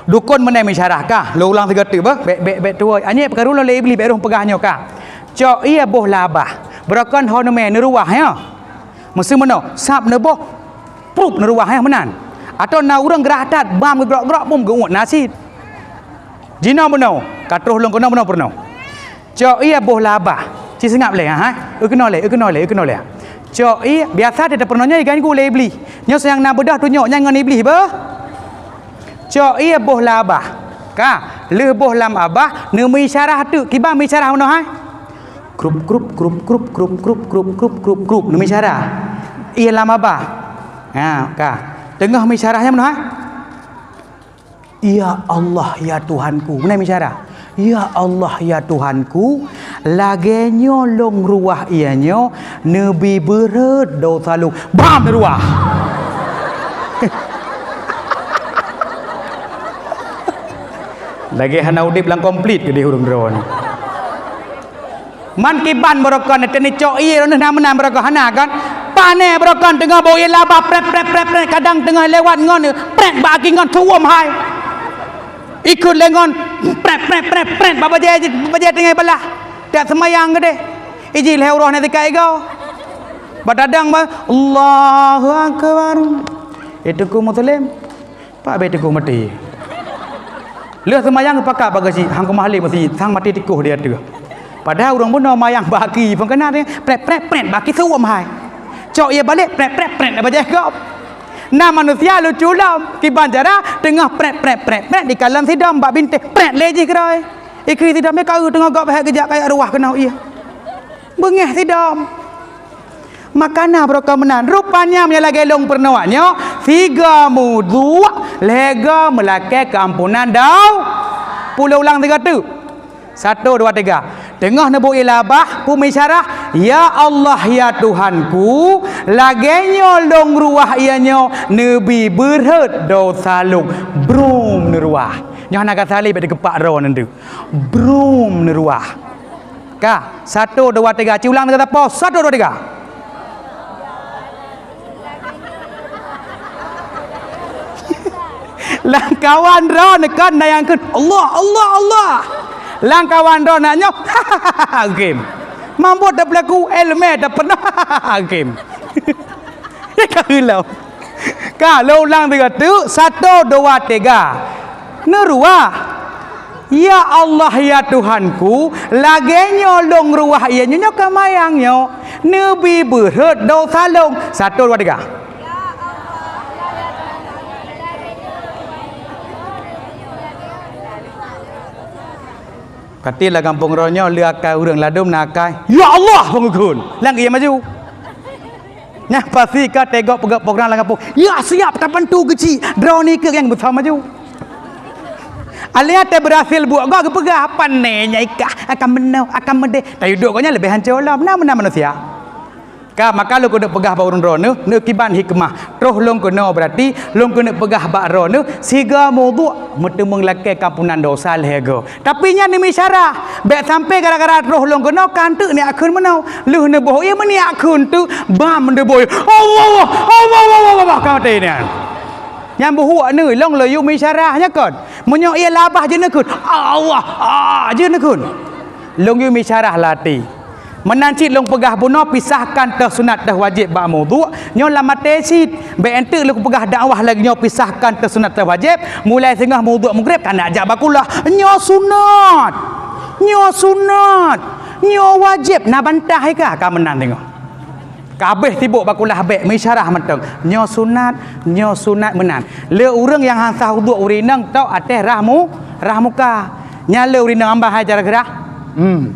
dukon meunai meusyarah kah, lôn ulang sigoe teuk beuh, bék, bék, bék tuwoe. Anyét peukaru lôn lé Iblih bék roh peugah nyoe kah. Cok ié boh labah, beurokon ho neumé neuruwah nyoe. Meuseu meunoe, sab neuboh, prup neuruwah, eh, meunan. Atawa na ureuëng geurah that, bam geugrok-grok, bum geuuet na cit. Jinoe meunoe, ka troh lôn keunoe meunoe peurunoe. Cok ié boh labah, ci seungab lé, ha, ha? Eu keunoe lé, eu keunoe lé, eu keunoe lé. Cok ié, biasa teuh peurunoe nyoe igan gu lé Iblih. Nyoe sayang na beudoh tunyok nyan ngon Iblih beuh. Cok ié boh labah. Ka, lheueh boh lam abah, neumeuisyarah teuk. Kiban meuisyarah meunoe hai? Krup, krup, krup, krup, krup, krup, krup, krup, krup, krup. Neumeuisyarah. Ié lam abah. Ha, ka. Teungoh meuisyarah nyan meunoe hai? Ya Allah, ya Tuhanku. Meunoe meuisyarah. Ya Allah, ya Tuhanku, lagée nyoe lôn ruwah ié nyoe, neubi beureuet dosa lôn. Bam neuruwah. Lagée hana udeb lam komplit keudeh ureuëng droeneuh. Man kiban beurokon teunicok ié droeneuh na meunan beurokon hana kan? Pane beurokon teungoh bôh ié labah pret, pret, pret, pret, kadang teungoh lewat ngon pret bak aki ngon suwom hai. Ikut lé ngon pret, pret, pret, pret, bak bajée, bajée teungoh balah. Tak seumayang keudeh. Iji lhée uroe na sikai igoe. Bak tadang ba, Allahu Akbar. Itu ku Muslim. Pak bèk teungku maté. Lheueh seumayang geupakat bak geuchik, hang keumah lé meuseujid, sang maté tikoh di ateueh. Padahai ureueng bunoe mayang bak aki, peue keunan, prèt, prèt, prèt, bak aki suwom hai. Cok ié balek, prèt, prèt, prèt, bajèe gob. Na manusia lucu lom, kiban cara teungoh prèt, prèt, prèt, prèt, dikalon sidom bak bintéh, prèt lé jih keudroe. Ikheun sidom, "Mé ka eu teungoh gob bèk geujak kajak ruwah keunoe ié." Beungèh sidom. Maka na beurokon meunan. Rupanya meunyoe lagèe lôn peurunoe nyoe, sigoe meuduek, lhèe goe meulakèe keuampunan dau-, puleueng ulang sigoe teuk. Satu, dua, tiga. Teungoh neubuet ié labah, peue meuisyarah, "Ya Allah, ya Tuhanku, lagèe nyoe lôn ruwah ié nyoe, neubi beureuet dosa lôn." Brum neuruwah. Nyoe hana ka saleb, bèk teukepak droe nyan teuk. Brum neuruwah. Ka, satu, dua, tiga. Ci ulang teuka sapo. Satu, dua, tiga. Lam kawan droe neukan na nyang kheun, "Allah, Allah, Allah." Lam kawan droe na nyoe, game. Mambot teupeulaku, èleumèe teupeuna, game. Ka lom. Ka, lôn ulang tiga teuk, satu, dua, tiga. Neuruwah. "Ya Allah, ya Tuhanku, lagèe nyoe lôn ruwah ié nyoe, nyoe ka mayang nyoe, neubi beureuet dosa lôn." Satu, dua, tiga. Kati lam gampông droeneuh le akai ureuëng ladom na akai. Ya Allah, peungeukeun. Lam geuh maju. Nyan pasti ka tegok peugah program lam gampông. Ya siap tabantu keuchik. Droeneuh keuh nyang beusah maju. Alèh teuh berhasil buet gob geupeugah, "Pane nyan ikah, akan meunoe, akan meudeh." Tapi duek gobnyan leubeh hancô lom. Na meunan manusia. Ka, maka lôn keuneuk peugah bak ureuëng droeneuh, neukiban hikmah. Troh lôn keunoe berarti, lôn keuneuk peugah bak droeneuh, siga muduk meuteumeung lakée kampunan dosa lhée goe. Tapi nyan neumisyarah, bék sampai gara-gara troh lôn keunoe ka teuk neujak kheun meunoe. Lheueh neuboh ié meunyak kheun teuk, bam neuboh ié. Allah, Allah, Allah, Allah, Allah, Allah, ka maté nyan. Nyan buhuk neu, lôn lôn yue misyarah nyan kon. Meunyoe ié labah jeuet neukheun, Allah, ah, jeuet neukheun. Lôn yue misyarah lam até. Meunan cit lôn peugah bunoe pisahkan teuh sunat teuh wajéb bak muduk, nyoe lam até cit. Bék enteuk lôn peugah dakwah lagée nyoe pisahkan teuh sunat teuh wajéb, mulai singoh muduk mugreb ka neujak bakulah. Nyoe sunat. Nyoe sunat. Nyoe wajéb, na bantah ka, ka meunan singoh. Ka habéh sibok bakulah bék, misyarah mantong. Nyoe sunat, nyoe sunat meunan. Le ureuëng nyang han sah uduk ureuëng inong tok ateueh rah mu-, rah muka. Nyan le ureuëng inong ambah hai cara geurah. Hmm.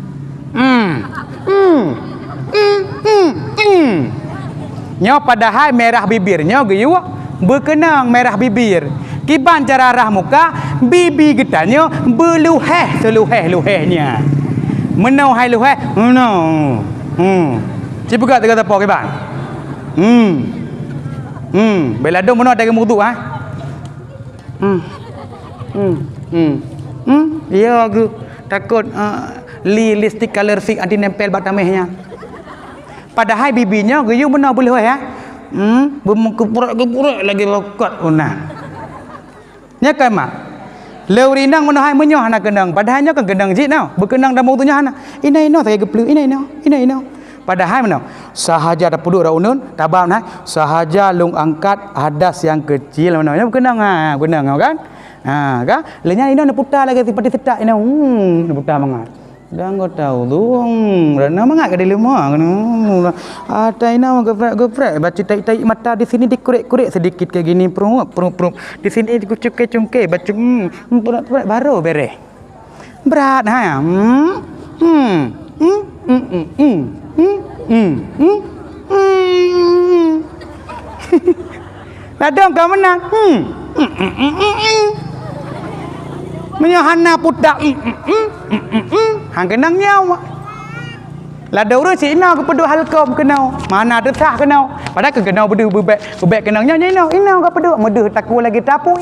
Hmm. Hmm. Hmm. Hmm. Hmm. Nyoe padahai merah bibir nyoe geuyue beukeunong merah bibir. Kiban cara rah muka, bibi geutanyoe beuluhéh seuluhéh-luhéh nyan. Meunoe hai luhéh, meunoe. Hmm. Ci peugah tiga teupok kiban. Hmm. Hmm. Bela dong meunoe daging muduk, ha? Hmm. Hmm. Hmm. Hmm. Ya, aku takut, eh, li lipstick color fix anti nempel bak tameh nyan. Padahai bibi nyoe geuyue meunoe beuluhéh, ha? Hmm. Beumeukeupurek-keupurek lagi rokat unan. Nyoe kan mak. Le ureuëng inong meunoe hai meunyoe hana keunong, padahai nyoe kan keunong jih nyoe. Beukeunong dan muduk nyoe hana. Inoe-inoe sagai geupleuk, inoe-inoe, inoe-inoe. Padahai meunoe, sahaja tapeuduek rot uneuen, tabam nah, sahaja lôn angkat hadas nyang keucil meunoe. Nyoe beukeunong ha, beukeunong kan? Ha, kan? Lé nyan inoe neuputa lagée sipati seutak inoe. Hmm, neuputa mangat. Dan gata udung, dan mangat ka dileumah keunoe. Ata inoe geuprek-geuprek, bacut taik-taik mata di sini dikurek-kurek sedikit kayak gini, perup, perup, perup. Di sini dikucungke-cungke, bacut, hmm, hmm, perup, perup, baru bereh. Berat ha. Hmm. Hmm. Hmm. Hmm. Hmm. Hmm. Hmm. Hmm. Hmm. Ladom ka meunan. Hmm. Hmm. Hmm. Hmm. Hmm. Hmm. Meunyoe hana putak, hmm, hmm, hmm, hmm, hmm, hmm, hang keunong nyawa. Ladom ureuëng si inoe geupeuduek halkom keunoe. Mana teusah keunoe. Padahai keu keunoe beudeuh beubek, beubek keunong nyoe, nyoe inoe, inoe geupeuduek meudeuh takue lagi tapui.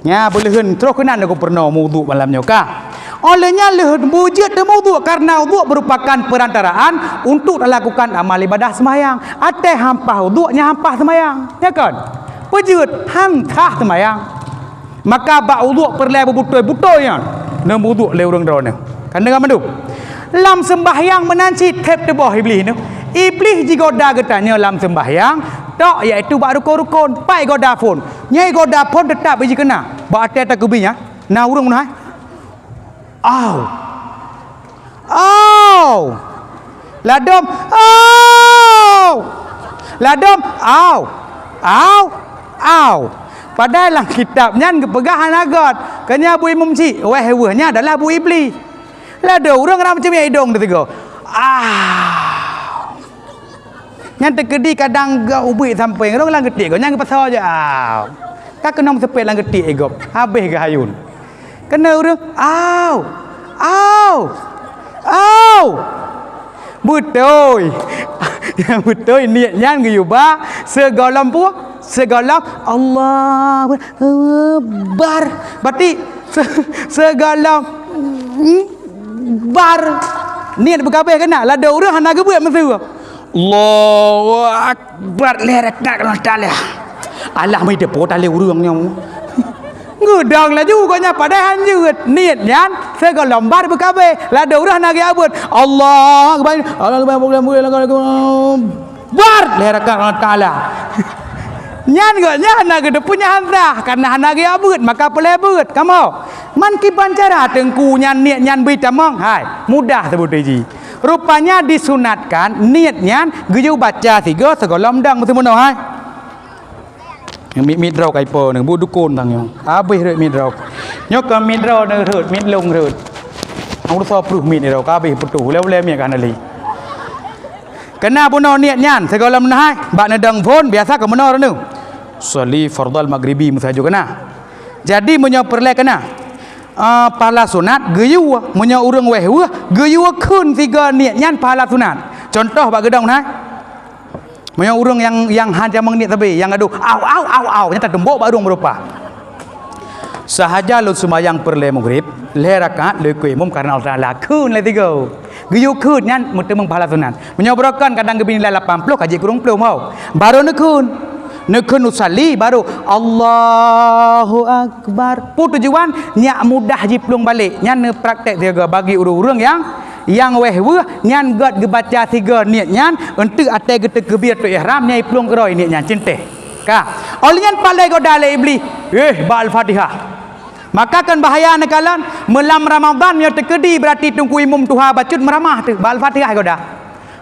Nya, beuleuheun troh keunan aku peurunoe muduk malam nyoe ka. Oleh nyan leuheun beujeuet teumuduk karena uduk merupakan perantaraan untuk talakukan amal ibadah seumayang. Até hampah uduk nya hampah seumayang. Ya kan? Beujeuet han sah seumayang. Maka bak uduk peureulée beubutôi-butôi nyan. Neumuduk lé ureuëng droeneuh. Kan deungoe mandum. Lam seumbahyang meunan cit theb teuboh Iblih nyoe. Iblih jigoda geutanyoe lam seumbahyang, tok yaitu bak rukon-rukon, pai goda phon. Nyai goda phon teutap jih keuna. Bak até takeubi nyan, na ureuëng meunoe hai. Au. Au. Ladom. Au. Ladom. Au. Au. Au. Padahai lam kitab nyan geupeugah hana göt. Keunyan bu imum cit, wéh weueh nyan adalah bu Iblih. Ladom ureuëng ram ceumiet idong teusigoe. Ah. Nyan teukeudi kadang geuh ubit sampoe ngon lam geutik gob nyan geupasoe jih. Ah. Ka keunong seupet lam geutik gob. Habéh geuhayun. Keunoe ureuëng, au. Au. Au. Beutôi. Beutôi niet nyan geuyue ba sigohlom peue? Sigohlom Allahu Akbar. Berarti se-, sigohlom, hmm, bar. Niet beukabeh keunan, ladom ureuëng hana geubeuet meusigoe. Allahu Akbar, lhée rakaat Allah Taala. Alah meuideue po tali ureuëng nyoe. Geudong laju gobnyan padahai han jeuet. Niet nyan sigohlom bar beukabeh. Ladom ureuëng hana geubeuet. Allahu Akbar. Allahu Akbar. Bar lhée rakaat Allah Taala. Nyan gobnyan hana geuteupeue nyan han sah, karena hana geujak beuet, maka peureulée beuet. Kamoe, man kiban cara teungku nyan niet nyan bri tamong? Hai, mudah seubut jih. Rupanya disunatkan niet nyan geuyue baca sigoe sigohlom dong meusimunoe hai. Miet-miet droe ka ipo nyoe, bu dukon tang nyoe. Habéh rot miet droe. Nyoe ka miet droeneuh rhot, miet lôn rhot. Ureueng soe pruh miet droe, ka habéh putôh, ulèe-ulèe miet ka hana lé. Keu na bunoe niet nyan, sigohlom neuhai, bak neudong phôn, biasa keu bunoe droeneuh. Sali fardal maghribi meusajoe keu na. Jadi meunyoe peureulèe keu na, eh, pahala sunat geuyue, meunyoe ureueng wèh weueh, geuyue kheun sigoe niet nyan pahala sunat. Cuntoh bak geudong neuhai. Meunyoe ureueng nyang, nyang han jamong niet sabe, nyang adoh, "Au, au, au, au," nyan tatumbok bak ureueng meurupa. Sahaja lôn seumayang peureulèe Maghrib, lhèe rakaat lôn ikôt imum kareuna Allah Taala, kheun lé tiga. Geuyue kheun nyan meuteumeung pahala sunat. Meunyoe beurokon kadang geubri nilai lapan ploh, ka jeuet keu ureueng ploh, ho. Barô neukheun. Neukheun usalli, barô Allahu Akbar. Peue tujuan? Nyak mudah jiplueng balek. Nyan neupraktek siaga bagi ureueng-ureueng nyang Nyang wèh weueh nyan gèt geubaca sigoe niet nyan, eunteuk até geuteukeubiet teuk ihram, nyan iplueng keudroe niet nyan, cintèe. Ka. Óh lheueh nyan palèe goda lé Iblih, "Eh, ba Al-Fatihah." Maka kan bahaya neukalon, meulam Ramadhan nyoe teukeudi, beurati teungku imum tuha bacut meuramah teuh, ba Al-Fatihah goda.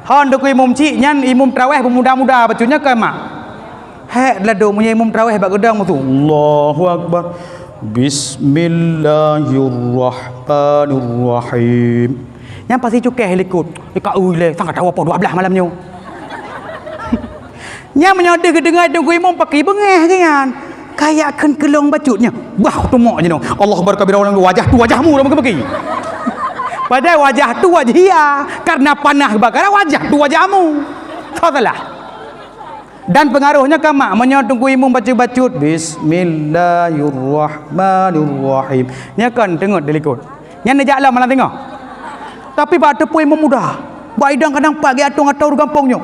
Hon teungku imum chik nyan imum traweh beumuda-muda bacut nyan keu mak. Hék ladôm meunyoe imum traweh bak geudong meusu, "Allahu Akbar. Bismillahirrahmanirrahim." Nyan pasi cukéh likot. Ika ui lé, sang ka tawa poh dua belas malam nyoe. Nyan meunyoe deuh geudeungoe teungku imum paki beungéh geuh nyan. Kayak kheun keulong bacut nyan. Bah, tumok jinoe. Allahu Akbar kabira, wajah tu wajahmu, dah bagi-bagi. Padahai wajah tu wajhia. Karena panah bakara wajah tu wajahmu. Tho salah. Dan peungaroh nyan ka mak, meunyoe teungku imum bacut-bacut, "Bismillahirrahmanirrahim." Nyan kan teungeut di likot. Nyan neujak lom malam singoh. Tapi bak teupeu imum muda. Bak idang kadang pat geuatong atau gampông nyoe.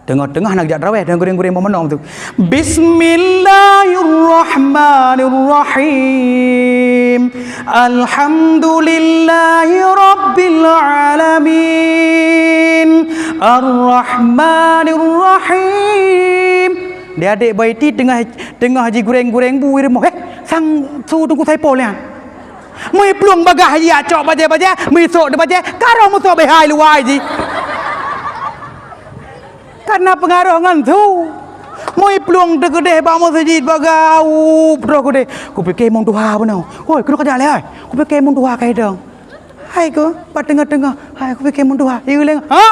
Teungoh-teungoh na geujak traweh, dan guring-guring meunong tu. "Bismillahirrahmanirrahim. Alhamdulillahi rabbil alamin. Arrahmanirrahim." Di adék Baiti teungoh, teungoh jigureng-gureng bu i rumoh. Eh, sang su Teungku Saipol nyan. Meuplueng bagaih jicok bajèe-bajèe, meusok di bajèe, ka roh meusok beuhai luwai jih. Karena peungaroh ngon su. Meuplueng teukeudeh bak meuseujid bagaih, u, troh keudeh. Kupike imum tuha bunoe. Hoi, keunoe kajak lé hai. Kupike imum tuha ka idong. Hai ko, bak teungoh-teungoh. Hai, kupike imum tuha. Ieu lé, ha?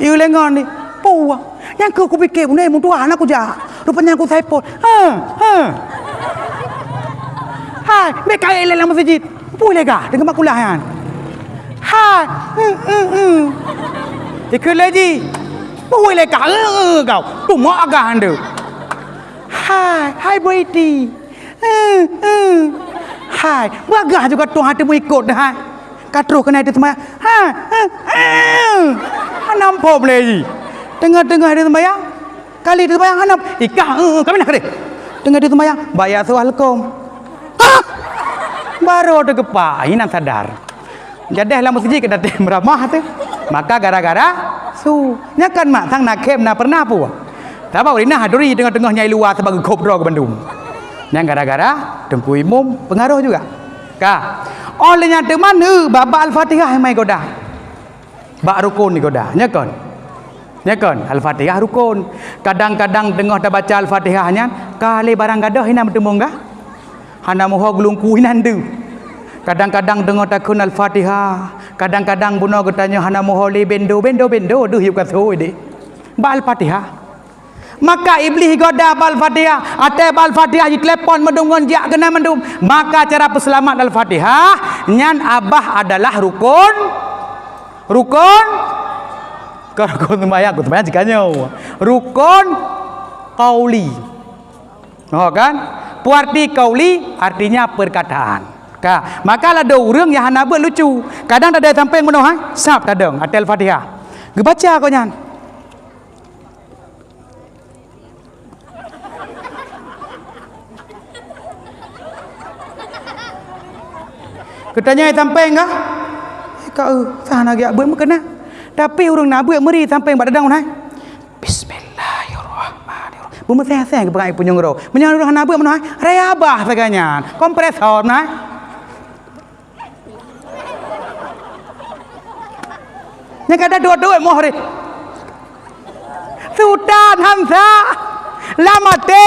Ieu lé ngon ni. Puah. Nyang keu kupike bunoe imum tuha na kujak. Rupanya Teungku Saipol. Ha, ha. Hai, bèk kayèe lé lam meuseujid. Pui lé gah, deungon makulah nyan. Hai, hmm, hmm, hmm. Ikeu lé jih. Pui lé gah, hmm, hmm, gau. Tumok agah ande. Hai, hai Boiti. Hmm, hmm. Hai, bagah juga tuha teumeung ikot dah, hai. Ka troh keunan teuseumayang. Ha, ha, ha. Hana muphom lé jih. Teungoh-teungoh teuseumayang. Kali teuseumayang hana. Ikah, eh, eh, kami nak deh. Teungoh teuseumayang, baya soal kom. Ha! Baru teugepak, inan sadar. Jadeh lam meuseujid keu dateng meuramah teuh. Maka gara-gara su. Nyan kan mak sang na khem na pernah pue. Sabab ureueng inong haduri teungoh-teungoh nyai luwa sabab geukhop droe keu bandum. Nyan gara-gara Teungku Imum peungaroh juga. Ka. Óh lheueh nyan teuma neu bak-bak Al-Fatihah mai goda. Bak rukon igoda. Nya kon? Nya kon? Al-Fatihah rukon. Kadang-kadang teungoh tabaca Al-Fatihah nyan, ka lé barang gadôh inan meuteumeung ka? Hana muho geulungku inan deuh. Kadang-kadang teungoh takheun Al-Fatihah, kadang-kadang bunoe geutanyoe hana muho lé bendo, bendo, bendo deuh yub ka sôi deh. Bak Al-Fatihah. Maka Iblih goda bak Al-Fatihah. Até bak Al-Fatihah jitelepon meudungon jak keunan mandum. Maka cara peuseulamat Al-Fatihah nyan abah adalah rukon, rukon, ka rukon seumayang, rukon seumayang jika nyoe. Rukon qauli. Oh kan? Peue arti qauli? Artinya perkataan. Ka, maka ladôm ureueng nyang hana beuet lucu. Kadang tadong sampéng bunoe hai, sab tadong até Al-Fatihah. Geubaca kok nyan. Geutanyong sampéng ka? Ka, eh, sah na geujak beuet meukeuna. Tapi ureueng na beuet meuri sampéng bak dadang hai. Bismillahirrahmanirrahim. Beumeusé-sé geupeugah ié punyueng roh. Meunyoe ureueng hana beuet meunoe hai, raya bah sagai nyan. Kompresor meunoe hai. Nyang kada duek-duek moh deh. Sultan Hamzah. Lam até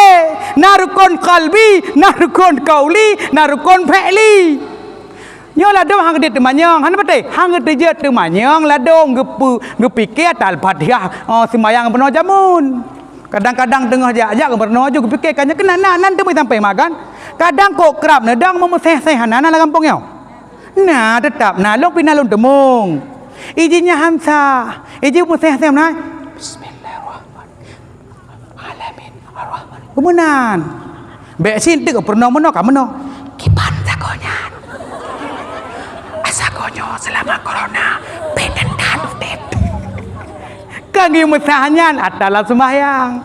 na rukon qalbi, na rukon qauli, na rukon fi'li. Nyoe ladôm han geuteumanyong, hana patéh, han geuteujeuet teumanyong ladôm geupeu-, geupike ata Al-Fatihah, oh, seumayang peunoh jameun. Kadang-kadang teungoh jak-jak geupeunoh ju geupike ka nyan keunan nan teumé sampai makan. Kadang kok krab neudong meumeuséh-séh hana na lam gampông nyoe. Na, teutap na lôn pih na lôn teumong. Iji nyan han sah. Iji meuseh-seh meunan. Bismillahirrahmanirrahim. Alamin. Arrahman. Keumunan. Bèk sinteuk peurunoe meunoe ka meunoe. Kiban sagoe nyan. Sagoe nyoe seulama corona. Bèk teutab udép. Ka ngieng meusah nyan ata lam seumayang.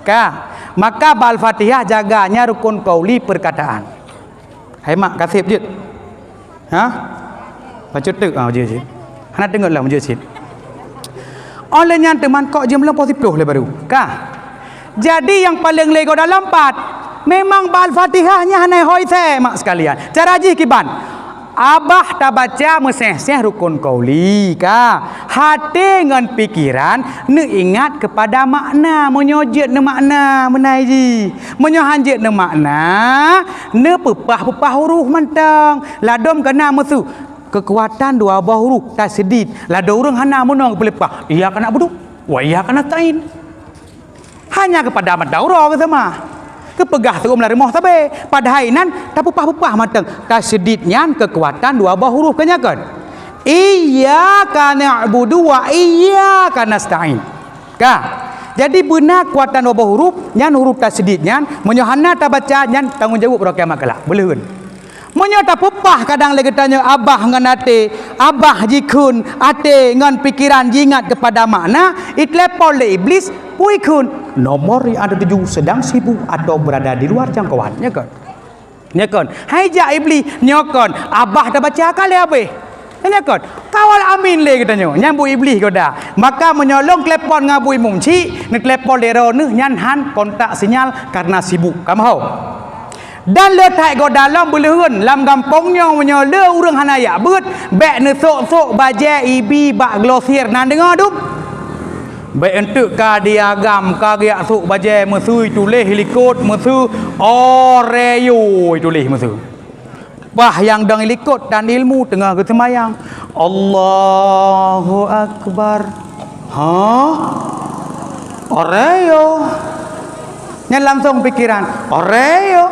Ka. Maka bak Al-Fatihah jaga nyan rukon qauli perkataan. Hai mak, kaseb jeuet. Ha? Bacut teuk, ah, jeuet, jeuet. Hana deungoe lom, jeuet cit. Óh lheueh nyan teuma kok jeuem lom poh siplôh lé baru. Ka. Jadi nyang paleng lé goda lom pat. Memang bak Al-Fatihah nyan hana hôi seh, mak sekalian. Cara jih kiban. Abah tabaca meuseh-seh rukon qauli, ka. Haté ngon pikeran neuingat keupada makna, meunyoe jeuet neumakna, meunan jih. Meunyoe han jeuet neumakna, neupeupah-peupah huruf mantong. Ladôm ka na meusu, keukuatan dua boh huruf, tasydid. Ladôm ureuëng hana meunoe geupeuleupah, "Iyyaka na'budu wa iyyaka nasta'in." Hanya keupada mata uroe geuseumah. Geupeugah seuuem lam rumoh sabe. Padahai nan tapeupah-peupah mantong. Tasydid nyan keukuatan dua boh huruf, ka nyan kon. "Iyyaka na'budu wa iyyaka nasta'in." Ka. Jadi beuna kuatan dua boh huruf, nyan huruf tasydid nyan, meunyoe hana tabaca, nyan tanggong jaweueb uroe kiamat galak. Beuleuheun. Meunyoe tapeupah kadang lé geutanyoe abah ngon até, abah jikheun, até ngon pikeran jiingat keupada makna, iteulepon lé Iblis, peue ikheun? Nomor yang ada tuju sedang sibuk atau berada di luar jangkauan. Nyo kon. Nyo kon. Hai jak Iblis, nyo kon. Abah tabaca ka lé abéh. Nyo kon. Kawal amin lé geutanyoe. Nyan bu Iblis goda. Maka meunyoe lôn teulepon ngon bu imum chik, neuteulepon lé droeneuh nyan han kontak sinyal karena sibuk. Kamoe ho. Dan le that goda lom beuleuheun lam gampông nyoe, meunyoe le ureuëng hana jak beuet, bèk neusok-sok bajèe ibi bak glosir nan deungoe dum. Bèk eunteuk ka di agam ka geujak sok bajèe meusu tuléh likot meusu Oreo tuléh meusu. Bah nyang dong likot tan ilmu teungoh geuseumayang. Allahu Akbar. Ha? Oreo. Nyan langsung pikiran, Oreo,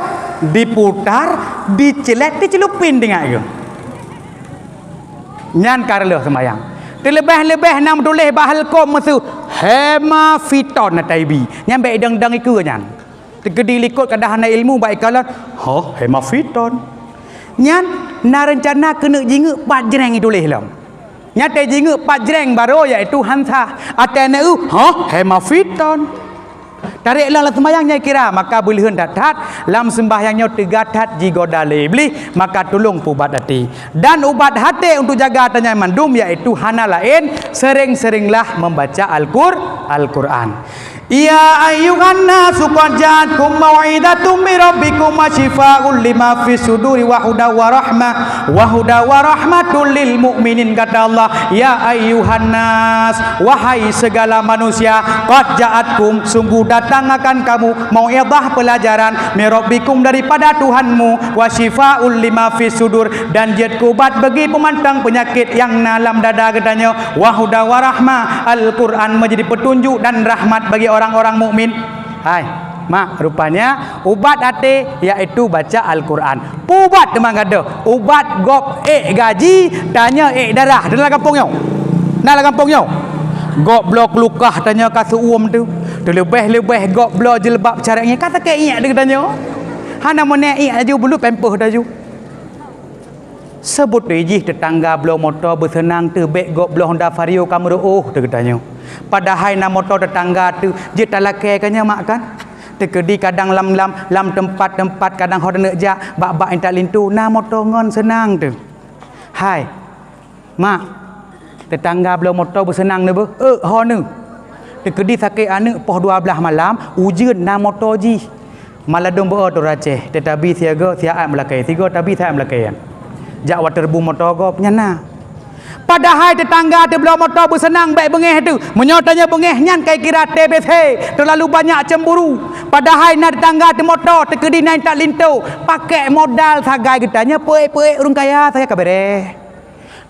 diputar, dicelet, dicelupin teungoh geuh. Nyan ka reuloh seumayang. Teuleubeh-leubeh na meutuléh bak halkom meusu, hemaviton na taibi. Nyan bèk dong-dong ikeue nyan. Teukeudi likot kadang hana ilmu bak ikalon, "Hah, hemaviton." Nyan na reuncana keuneuk jingeuk pat jreng ituléh lom. Nyang teuingat pat jreng barô, yaitu han sah. Até na eu, hah, hemaviton. Tarek lom lam seumayang nyang kira, maka beuleuheun that-that lam seumbahyang nyoe teuga that jigoda lé Iblih, maka tulông peuubat até. Dan ubat até untuk jaga tanyoe mandum, yaitu hana laén, sering-seringlah membaca Al-Qur-, Al-Qur'an. Ya ayyuhan nasu qad ja'atkum mau'izatum mir rabbikum wa syifaa'un lima fis suduri wa huda wa rahmah, wa huda wa rahmatul lil mu'minin, kata Allah. Ya ayyuhan nas, wahai segala manusia, qad ja'atkum, sungguh datang akan kamu, mau'izah, pelajaran, mir rabbikum, daripada Tuhanmu, wa syifaa'un lima fis sudur, dan jeuet keu ubat bagi peumantong peunyakét nyang na lam dada geutanyoe. Wa huda wa rahmah, Al-Qur'an menjadi petunjuk dan rahmat bagi orang-orang mukmin. Hai, mak, rupanya ubat até yaitu baca Al-Qur'an. Peuubat teuma gadoh, ubat gob ék gaji, tanyoe ék darah. Na lam gampông nyoe? Na lam gampông nyoe? Gob bloe keulukah tanyoe ka seuuem tu. Teuleubeh-leubeh gob bloe jilbab carek ngieng ka sakét iék di geutanyoe. Hana meunan iék laju bulut pampers laju. Seubut jih teutangga bloe moto beuseunang teuh, bék gob bloe Honda Vario ka meureuôh teuh geutanyoe. Padahai na moto teutangga teuh jeuet talakée ka nyan mak kan. Teukeudi kadang lam, lam, lam teumpat-teumpat kadang ho taneuk jak bak-bak intat linto na moto ngon seunang teuh. Hai, mak, teutangga bloe moto beuseunang neubeuh, ék ho neuh. Teukeudi sakét aneuëk poh dua blaih malam, ujeuen na moto jih. Maladong beu-o tu raceh, teutabi siaga siat meulakée, sigo tabi siat meulakée. Jak waterboom moto gob nyan na. Padahai teutangga teubloe moto beuseunang bék beungéh teuh. Meunyoe tanyoe beungéh nyan kai kira T B C, teulalu banyak cemburu. Padahai na teutangga teumoto teukeudi na intat linto, pakék modal sagai geutanyoe peuék-peuék ureuëng kaya sagai ka beureh.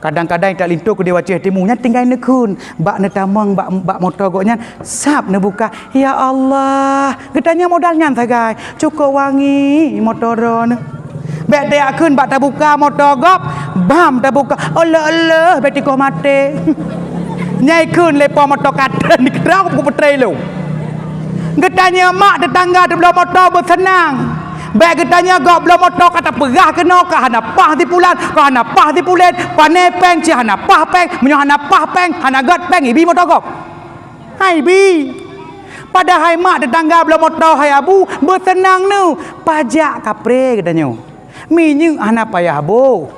Kadang-kadang intat linto keudeh wacéh timu nyan tinggai neukheun bak neutamong bak, bak moto gobnyan. Sab neubuka, "Ya Allah, geutanyoe modal nyan sagai, cukôp wangi moto droeneuh." Bék tajak kheun bak tabuka moto gob, bam tabuka, "Oloh-oloh, bék tikoh maté." Nyai kheun lé po moto katen dikeurau buku peutrei lôn. Geutanyoe mak teutangga teubloe moto beuseunang. Bék geutanyoe gob bloe moto ka tapeugah keunoe ka hana paih sipulan, ka hana paih sipulen, pané péng cit hana paih péng, meunyoe hana paih péng, hana gét péng, ibi moto gob. Hai bi. Padahai mak teutangga bloe moto hai abu, beuseunang neuh, pajak kapré geutanyoe. Minyeuk hana payah boh,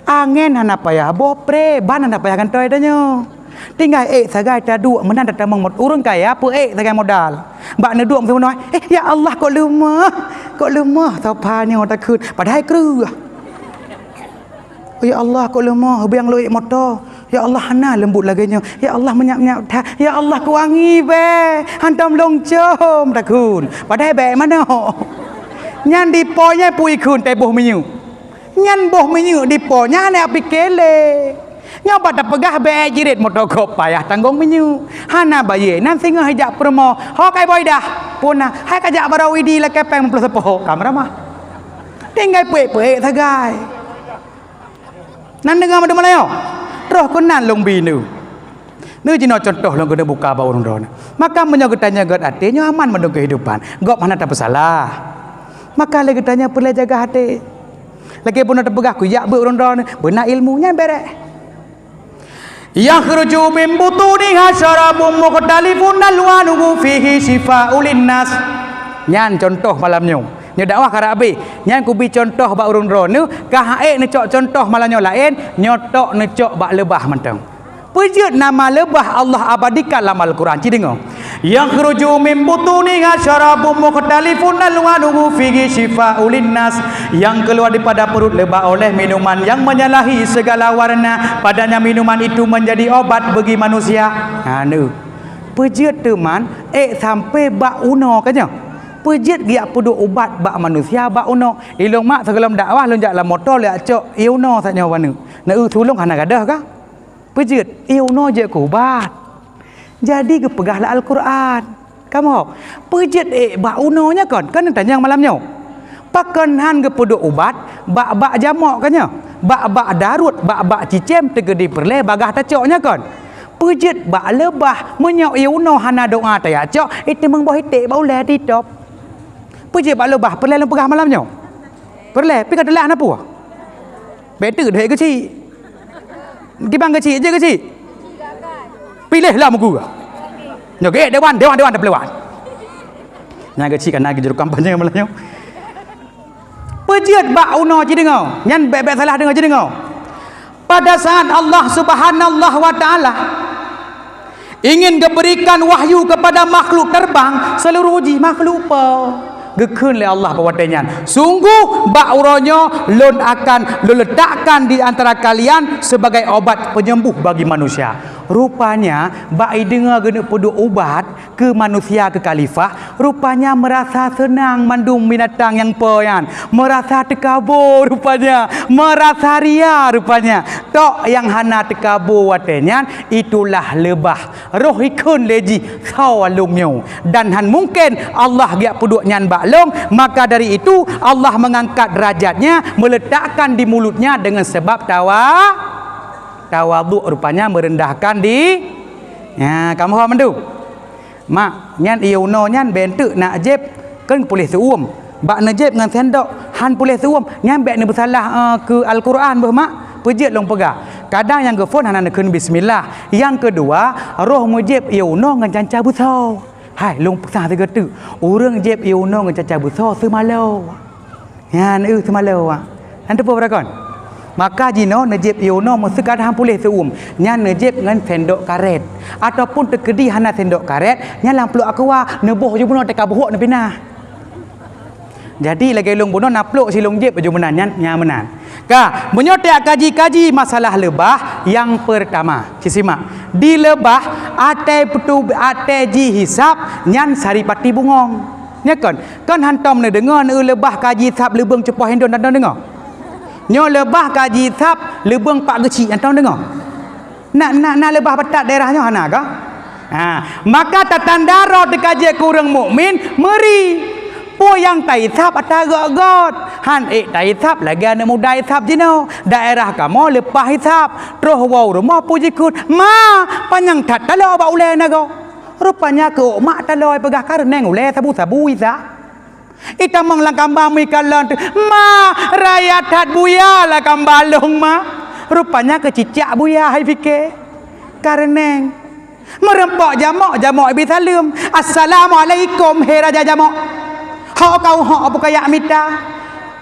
angén hana payah boh, pré ban hana payah gantôi tanyoe. Tinggai ék sagai taduek meunan tatamong mot ureuëng kaya peuék sagai modal. Bak neuduek meunoe, "Eh, ya Allah, kok leumoh, kok leumoh sofa nyoe," takheun, padahai kreueh. "Oh ya Allah, kok leumoh, biang lôn ék moto. Ya Allah, hana leumbot lagée nyoe. Ya Allah, meunyab-nyab that. Ya Allah, kok wangi bée, hantom lôn com," takheun. Padahai bék manok. Nyan dipo nyan pui kheun teuboh minyeuk. Nyan boh minyeuk dipo nyan hana pike lé. Nyoe bak tapeugah bék jiret moto gob payah tanggong minyeuk. Hana bayeue nan singoh ijak peurumoh. Ho kai boi dah. Puna hai kajak barô idi lakée péng meuploh sapoh ka meuramah. Tinggai peuék-peuék sagai. Nan deungoe mandum malayo. Troh keunan lôn bi neu. Neu jinoe contoh lôn keuneuk buka bak ureuëng droeneuh. Maka meunyoe geutanyoe gét até nyoe aman mandum keuhidupan. Gob hana tapeusalah. Maka lé geutanyoe peureulée jaga até. Lagée bunoe teupeugah kujak beuet ureuëng droeneuh, beuna ilmu nyan béréh. "Yakhruju min butuniha syarabun mukhtalifun alwanuhu fihi syifaa'ul linnas." Nyan contoh malam nyoe. Nyoe dakwah karab habéh. Nyan kubi contoh bak ureuëng droeneuh, ka han ék neucok contoh malam nyoe laén, nyoe tok neucok bak leubah mantong. Peue jeuet nama leubah Allah abadikan lam Al-Quran? Ci deungoe. "Yakhruju min butuniha syarabun mukhtalifun alwanuhu fihi syifaa'ul linnas." Yang keluar daripada perut lebah oleh minuman yang menyalahi segala warna. Padanya minuman itu menjadi obat bagi manusia. Ha, neu. Peue jeuet teuma ék sampai bak unoe ka nyoe? Peue jeuet geujak peuduek ubat bak manusia bak unoe? Ilong mak sigohlom dakwah lôn jak lam moto lé cok ié unoe saat nyoe waneuk. Neu sulong hana gadoh ka? Peue jeuet? Ié unoe jeuet keu ubat. Jadi geupeugah lam Al-Quran. Kamoe, peue jeuet ék bak unoe nyoe kon? Kon neutanyong malam nyoe. Pakon han geupeuduek ubat bak-bak jamok ka nyoe? Bak-bak daruet, bak-bak cicém teugeudi peureulée bagaih tacok nyoe kon? Peue jeuet bak leubah meunyoe ié unoe hana doá tajak cok, iteumeung boh iték bak ulée titop? Peue jeuet bak leubah peureulée lôn peugah malam nyoe? Peureulée, pi ka teulah na peue? Bék teuk deuek geuchik. Kiban geuchik, jeuet geuchik. Piléh lah mukeue. Nyoe gét dewan, dewan, dewan teupeuleuwan. Nyang geuchik kana geujurukam panjang malam nyoe. Peue jeuet bak unoe ci deungoe. Nyan bék-bék salah deungoe ci deungoe. Pada saat Allah Subhanahu wa Ta'ala ingin geuberikan wahyu kepada makhluk terbang, seluruh jih makhluk po. Geukheun lé Allah bak watée nyan, "Sungguh bak uroe nyoe Lôn akan Lôn letakkan di antara kalian sebagai obat penyembuh bagi manusia." Rupanya, bak ideungoe geuneuk peuduek ubat keu manusia, keu khalifah, rupanya meurasa seunang mandum binatang nyang po nyan, meurasa teukabo rupanya, meurasa ria rupanya. Tok nyang hana teukabo watée nyan, itulah leubah. Roh ikheun lé jih, "Soe lôn nyoe?" Dan han mungken Allah geujak peuduek nyan bak lôn. Maka dari itu, Allah mengangkat derajatnya, meletakkan di mulutnya dengan sebab tawa-, tawaduk, rupanya merendahkan di-, ya, kamoe paham mandum? Mak, nyan ié unoe nyan bék teuk nak jieb, kan puléh seu-uem. Bak neujieb ngon sendok, han puléh seu-uem, nyan bék neubeusalah, eh, keu Al-Quran beuh, Mak. Peue jeuet lôn peugah. Kadang nyang geuphon hana neukheun bismillah. Nyang keudua, roh meujieb ié unoe ngon canca beusoe. Hai, lôn peugah sigoe teuk, ureuëng jieb ié unoe ngon canca beusoe seumalo. Nyan, eu, seumalo, wak. Nyan teupeue beurakon. Maka jinoe neujieb ié unoe meuseukat han puléh seu-uem. Nyan neujieb ngon sendok karet. Ataupun teukeudi hana sendok karet, nyan lam pluek aqua, neuboh ju bunoe teuka buhok neupinah. Jadi lagèe lôn bunoe na plôk silông jép baju meunan nyan, nyan meunan. Ka, meunyoe tajak kaji-kaji masalah leubah, nyang peurtama, ci simak. Di leubah, até peutu-, até jihisab nyan saripati bungöng. Nyo kon, kon hantom neudeungoe neuleubah ka jihisab leubeueng cupoh indon, hantom deungoe. Nyoe leubah ka jihisab leubeueng pak geuchik, hantom deungoe. Na, na, na leubah batat daerah nyoe hana ka? Ha, maka tatanda droe teuka jeuet keu ureueng mukmin meuri. Peue nyang tahisab ata göt-göt. Han ék tahisab lagèe aneuk muda hisab jinoe. Daerah kamoe leupah hisab. Troh woe u rumoh peue jikheun, "Ma, panyang that taloe bak ulèe nagoe." Rupanya keu mak taloe peugah kareuneng ulèe sabu-sabu hisab. Itamong lam kamba meuikalon teuh, "Ma, raya that buya lam kamba lôn, Ma." Rupanya keu cicak buya hai pike. Kareuneng. Meureumpok jamok, jamok ibi saleuem. "Assalamualaikum, he raja jamok. Hok kau hok peue kayak mita.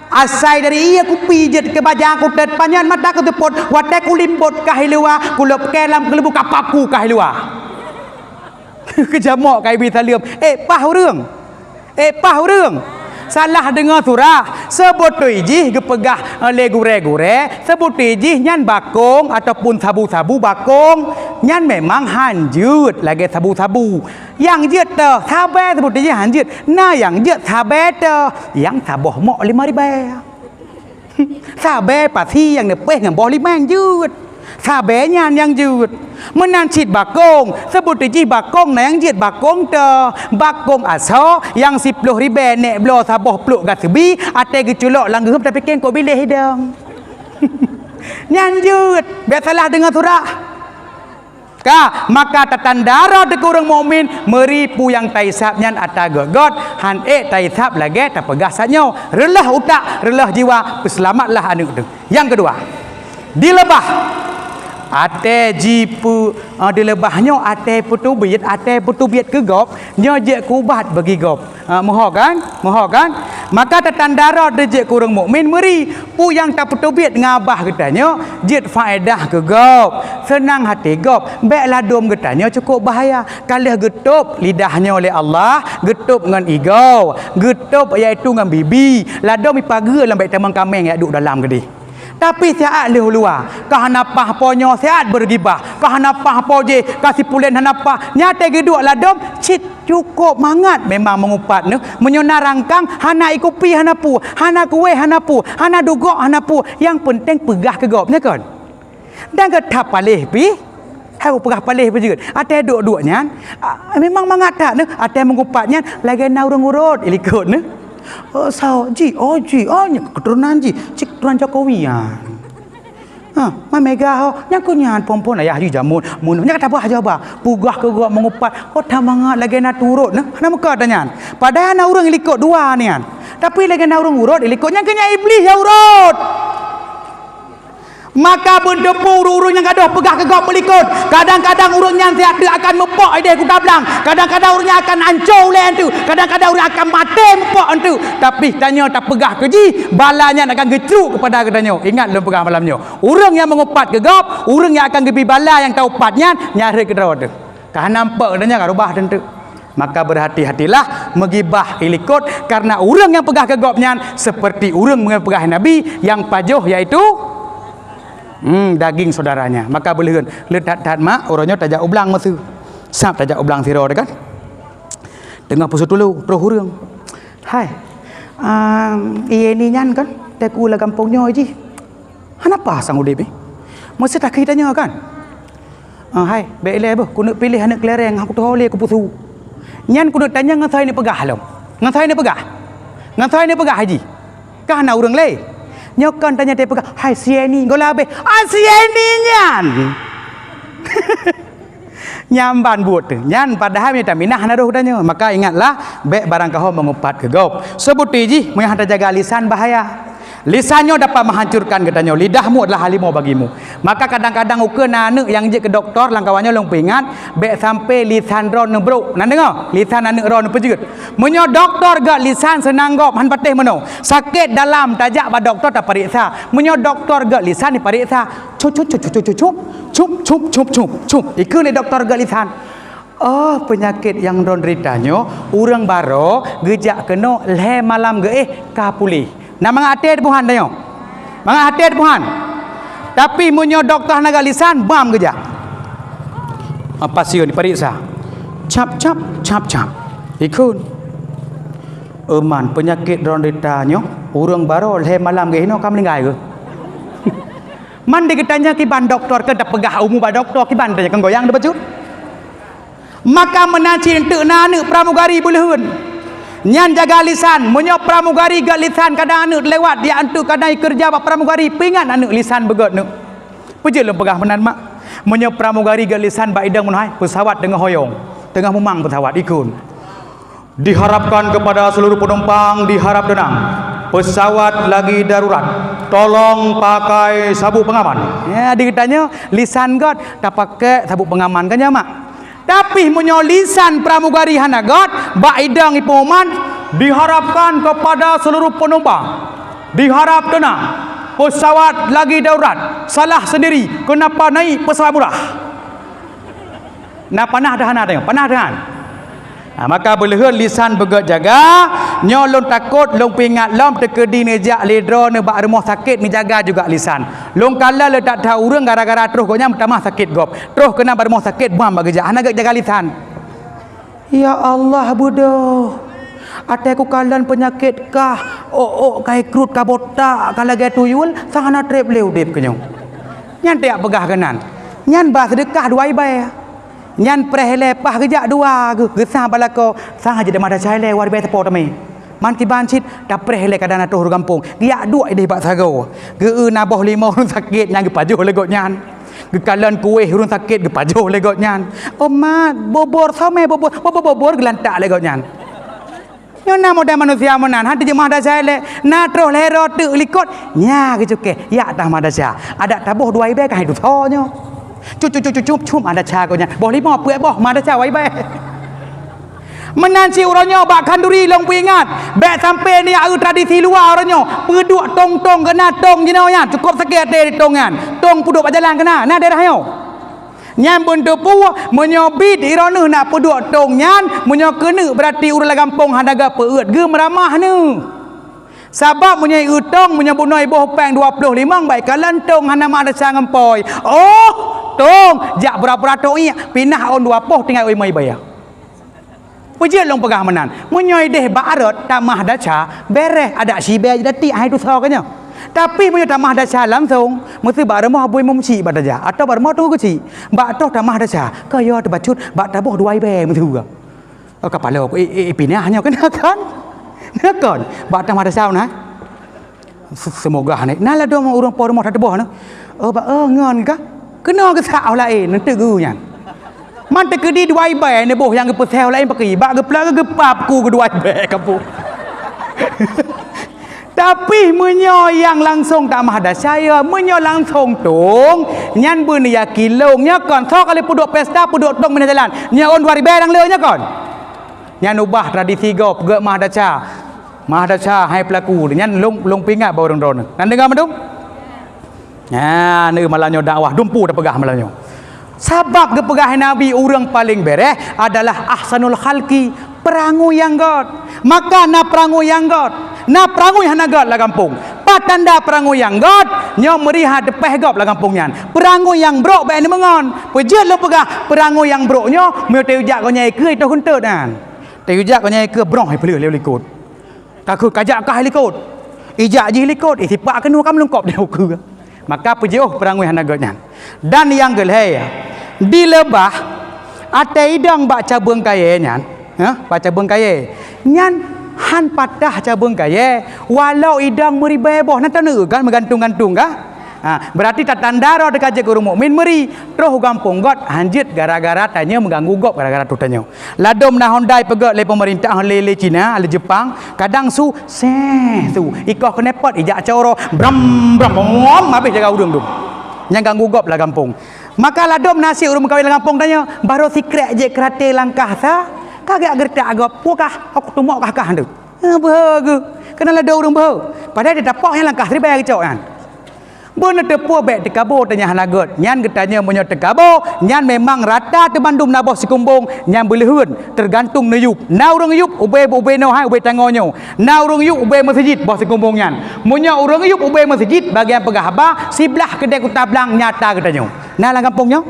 Asai dari ié kupi jeuet keu baja kutet panyöt mata kuteupot, watèe kulimbot ka hiluwa, kulop keu lam keuleubuk kapapu ka hiluwa." Keu jamok ka ibi saleuem. Eh, pah ureueng. Eh, pah ureueng! Salah deungoe surah. Seubutui jih geupeugah, eh, lé gurèe-gurèe, seubutui jih nyan bakong ataupun sabu-sabu bakong. Nyan memang han jeuet lagèe sabu-sabu. Nyang jeuet teuh, sabèe seubutui jih han jeuet. Na nyang jeuet sabèe teuh, nyang saboh mok limong ribèe. Sabèe pasi nyang neupéh ngon boh limong jeuet. Sabèe nyan nyang jeuet. Meunan cit bakong, seubutui jih bakong na nyang jeuet bakong teuh. Bakong asoe nyang siploh ribèe nèk bloe saboh plôk gaseubi, até geuculok lam geuheuem tapike kok biléh idong. Nyan jeuet, bèk salah deungoe surah. Ka, maka tatanda droe teuka ureueng mukmin, meuri peue nyang tahisab nyan ata göt-göt, han ék tahisab lagèe tapeugah saat nyoe. Reuloh utak, reuloh jiwa, peuseulamatlah aneuk teuh. Nyang keudua, di leubah. Até jipeu-, eh, di leubah nyoe até peuteubiet, até peuteubiet keu gob, nyoe jeuet keu ubat bagi gob. Ha, meuho kan? Meuho kan? Maka tatanda droe teuh jeuet keu ureueng mukmin meuri. Peue nyang tapeuteubiet ngon babah geutanyoe jeuet faedah keu gob, seunang até gob. Bèk ladôm geutanyoe cukôp bahaya. Ka lheueh geutôb lidah nyoe lé Allah, geutôb ngon igoe, geutôb yaitu ngon bibi. Ladôm ipageue lam bèk tamong kaméng jak duek dalam keudéh. Tapi siat lheueh u luwa, ka hana paih po nyoe siat beureughibah, ka hana paih po jéh, ka si pulen hana paih, nyan até geuduek ladôm cit cukôp mangat memang meungupat neuh. Meunyoe na rangkang, hana ikupi hana peue, hana kuweh hana peue, hana dugok hana peue, nyang peunteng peugah keu gob, nyo kon? Dan geuthap paléh pih, hai peugah paléh beujeuet. Até duek-duek nyan, a, memang mangat that neuh, até meungupat nyan lagèe na ureueng urot ilikot neuh. Oh, sawo ji, oh ji, oh, nyan keuturonan ji, cit keuturonan Jokowi nyan. Ha, ma mega ho, nyan keuh nyan phon-phon ayah ji jameun, mun nyan ka tabah aja ba. Peugah keu gob meungupat, oh that mangat lagèe na turot neuh, hana meukat that nyan. Padahai na ureueng ilikot dua nyan. Tapi lagèe na ureueng urot ilikot nyan keuh nyan Iblih nyang urot. Maka beuteupeue ureueng-ureueng nyang gadôh peugah keu gob meulikot. Kadang-kadang ureueng nyan siat teuk akan meupok idéh kuta blang. Kadang-kadang ureueng nyan akan ancô ulèe eunteuk. Kadang-kadang ureueng akan maté meupok eunteuk. Tapi tanyoe tapeugah keu jih, bala nyan akan geucruk keupada geutanyoe. Ingat lôn peugah malam nyoe. Ureueng nyang meungupat keu gob, ureueng nyang akan geubri bala nyang taupat nyan, nyan rhot keudroe teuh. Ka hana meupeue geutanyoe ka rubah teunteuk. Maka beurhati-hatilah meugibah ilikot, kareuna ureueng nyang peugah keu gob nyan seperti ureueng nyang peugah Nabi nyang pajoh, yaitu, hmm, daging saudaranya. Maka beuleuheun, le that-that mak, uroe nyoe tajak u blang meuseu. Sab tajak u blang sidroe teuh kan. Teungoh peusu tulu, troh ureueng. Hai, am, ié ni nyan kan, teuk u lam gampông nyoe jih. Hana paih sang udép, eh. Meuseu takheun tanyoe kan? Ah, hai, bèk ilèe boh, keuneuk piléh aneuk keulèrèng, han kutuho lé kupeusu. Nyan keuneuk tanyong ngon soe neupeugah lom. Ngon soe neupeugah? Ngon soe neupeugah, Haji? Ka hana ureueng lé. Nyoe kon tanyoe tapeugah, "Hai, si Eni, gola abéh." Ah, si Eni nyan! Nyan ban buet teuh. Nyan padahai meunyoe taminah hana roh tanyoe. Maka ingatlah, bèk barang kaho meungupat keu gob. Seubeuti jih, meunyoe hana tajaga lisan bahaya. Lisan nyoe dapat menghancurkan geutanyoe. Lidahmu adalah halimau bagimu. Maka kadang-kadang ukeue na aneuk nyang jeuet keu dokto, lam kawan nyoe lôn peuingat, bèk sampai lisan droe neubrok. Na deungoe? Lisan aneuk droe neupeujeuet. Meunyoe dokto gèt lisan seunang gob, han patéh meunoe. Sakét dalam tajak bak dokto tapareksa. Meunyoe dokto gèt lisan dipareksa. Cup, cup, cup. Ikheun lé dokto gèt lisan. Oh, peunyakét nyang droe deurita nyoe, ureuëng baroe geujak keunoe lhée malam geuéh ka puléh. Na mangat até teupuhan tanyoe? Mangat até teupuhan? Tapi meunyoe dokto hana geulisan, bam geujak. Ah, pasien diperiksa. Cap, cap, cap, cap. Ikun. Euman peunyakét droe deurita nyoe, ureuëng baroe lhée malam geuéh inoe ka meuninggai geuh. Man di geutanyoe kiban dokto keu tapeugah umu bak dokto kiban tanyoe keu goyang teuh bacut. Maka meunan cit eunteuk na aneuëk pramugari beuleuheun. Nyan jaga lisan, meunyoe pramugari gét lisan kadang aneuëk lewat, ya eunteuk kadang ikeureuja bak pramugari, peuingat aneuëk lisan beugét neuëk. Peujeuet lôn peugah meunan mak. Meunyoe pramugari gét lisan bak idong meunoe hai, peusawat teungoh hoyong, teungoh mumang peusawat ikun. Diharapkan kepada seluruh penumpang diharap tenang. Pesawat lagi darurat. Tolong pakai sabuk pengaman. Ya, di geutanyoe lisan gét tapakai sabuk pengaman kan ya mak? Tapi meunyoe lisan pramugari hana gét, bak idong ipeuman, diharapkan kepada seluruh penumpang, diharap tenang, pesawat lagi darurat, salah sendiri, kenapa naik pesawat murah? Na panah dah hana tengok, panah dah. Nah, maka beuleuheun lisan beugét jaga, nyoe lôn takot, lôn peuingat lom teukeudi neujak lé droeneuh bak rumoh sakét neujaga juga lisan. Lôn kalon le that-that ureuëng gara-gara troh gobnyan meutamah sakét gob. Troh keunan bak rumoh sakét buam bak geujak, hana gét jaga lisan. Ya Allah, beudôh. Até kukalon peunyakét kah, ôk-ôk ka ikrut ka botak, ka lagée tuyul, sang hana treb lé udeb keu nyoe. Nyan tajak peugah keunan. Nyan ba seudeukah dua ibée. Nyan preh ilée paih geujak dua geuh, geusah bak lakoe, sang jeuet tamah desya ilée, dua ribée sapo tamé. Man kiban cit, tapreh ilée kadang na troh ureuëng gampông, geujak duek ideh bak sagoe. Geu-eu na boh limong ureuëng sakét nyang geupajoh lé gobnyan. Geukalon kueh ureuëng sakét geupajoh lé gobnyan. Umat, bobor somé bobor, bobor-bobor geulantak lé gobnyan. Nyoe na model manusia meunan, han teujeuet meuhadasya ilée, na troh lhée droe teuk likot, nya geucukée, jak tamah desya. Adak taboh dua ibée ka hai tusoe nyoe. Cup, cup, cup, cup, cup, cup, meuhadasya gobnyan. Boh limong peuet boh, meuhadasya dua ibée. Meunan cit uroe nyoe bak khanduri lôn peuingat, bék sampoe neujak eu tradisi luwa uroe nyoe, peuduek tong-tong keunan tong jinoe nyan, cukôp sakét até di tong nyan. Tong peuduek bak jalan keunan, na daerah nyoe. Nyan beuneuteupeu, meunyoe biet droeneuh nak peuduek tong nyan, meunyoe keuneuk beurati ureuëng lam gampông hana gét peuet geuh meuramah neuh. Sabab meunyoe eu tong, meunyoe bunoe iboh péng dua ploh limong, bék ikalon tong hana meuhadasya ngon pôi. Oh, tong, jak pura-pura tong iek, pinah ôn dua poh tinggai ôn limong ibée. Peujeuet lôn peugah meunan, meunyoe ideh bak rot tamah desya, béréh adak sibée jidati hai tusoe keu nyoe. Tapi meunyoe tamah desya langsong, meusti bak rumoh bui meuchik bak tajak, atawa bak rumoh teungku keuchik, bak toh tamah desya, keu yo teubacut bak taboh dua ibée meuteue. Oh, kapalo, eh, eh, pinah nyoe keunan kon? Kon, bak tamah desya na. Se-, seumoga hana. Na ladôm ureuëng po rumoh tateuboh na. Oh, ba, oh, ngon ka. Keunoe geusak oh laén, neunteuk geu nyan. Man teukeudi dua ibée neuboh nyang geupeuseh oh laén pakri, bak geupla geupap ku keu dua ibée kapu. Tapi meunyoe nyang langsong tamah desya, meunyoe langsong tong, nyan beuneuyakin lôn, nyoe kon soe kali peuduek pesta, peuduek tong meunan jalan. Nyoe ôn dua ribée nyang le nyoe kon. Nyan ubah tradisi gob, gét meuhadasya. Meuhadasya hai peulaku, nyan lôn, lôn peuingat bak ureuëng droeneuh. Nan deungoe mandum? Nah, neueu malam nyoe dakwah dumpu tapeugah malam nyoe. Sabab geupeugah Nabi ureuëng paleng béréh adalah ahsanul khalqi, peurangui nyang gét. Maka na peurangui nyang gét, na peurangui hana gét lam gampông. Pat tanda peurangui nyang gét, nyoe meuri hana teupéh gob lam gampông nyan. Peurangui nyang brok bék neumeungon. Peujeuet lôn peugah, peurangui nyang brok nyoe, meunyoe tayue jak gobnyan ikeue, itoh geuntot nyan. Tayue jak gobnyan ikeue, broh ipeuleueh lé likot. Ka kheun kajak kah likot. Ijak jih likot, isipak keunoe ka meulungkop di ukeue. Maka peujiôh peurangui hana gét nyan. Dan nyang geulhée, dileubah até idong bak cabeueng kayée nyan, ha, bak cabeueng kayée nyan han patah cabeueng kayée, walau idong meuribée boh, na taneuk kan meugantung-gantung ka? Ha, beurati tatanda droe teuka jeuet keu ureuëng mukmin meuri, troh u gampông gét han jeuet gara-gara tanyoe meuganggu gob gara-gara troh tanyoe. Ladôm na Honda ipeugét lé peumeurintah, lé, lé Cina, lé Jepang, kadang su, seh, su. Ikoh keuneupot, ijak coro, bram, bram, brom, habéh jaga ureuëng dum. Nyang ganggu gob lam gampông. Maka ladôm na si ureuëng meukawen lam gampông tanyoe, barô sikrek jeuet keuraté langkah sa, ka geujak geureutak gob, peue kah, aku teumok kah kah tu. Ha, beuhe geuh. Keunan ladôm ureuëng beuhe. Padahai di tapok nyang langkah siribée geucok nyan. Beuneuteupeu bék teukabo teunyah hana gét. Nyan geutanyoe meunyoe teukabo, nyan memang rata teumandum na boh sikumbong, nyan beuleuheuen, teugantung neuyueb. Na ureuëng yueb ubé, ubé noe hai, ubé tangoe nyoe. Na ureuëng yueb ubé meuseujid boh sikumbong nyan. Meunyoe ureuëng yueb ubé meuseujid, bagian peugah haba, siblah keudée Kuta Blang nyata geutanyoe. Na lam gampông nyoe?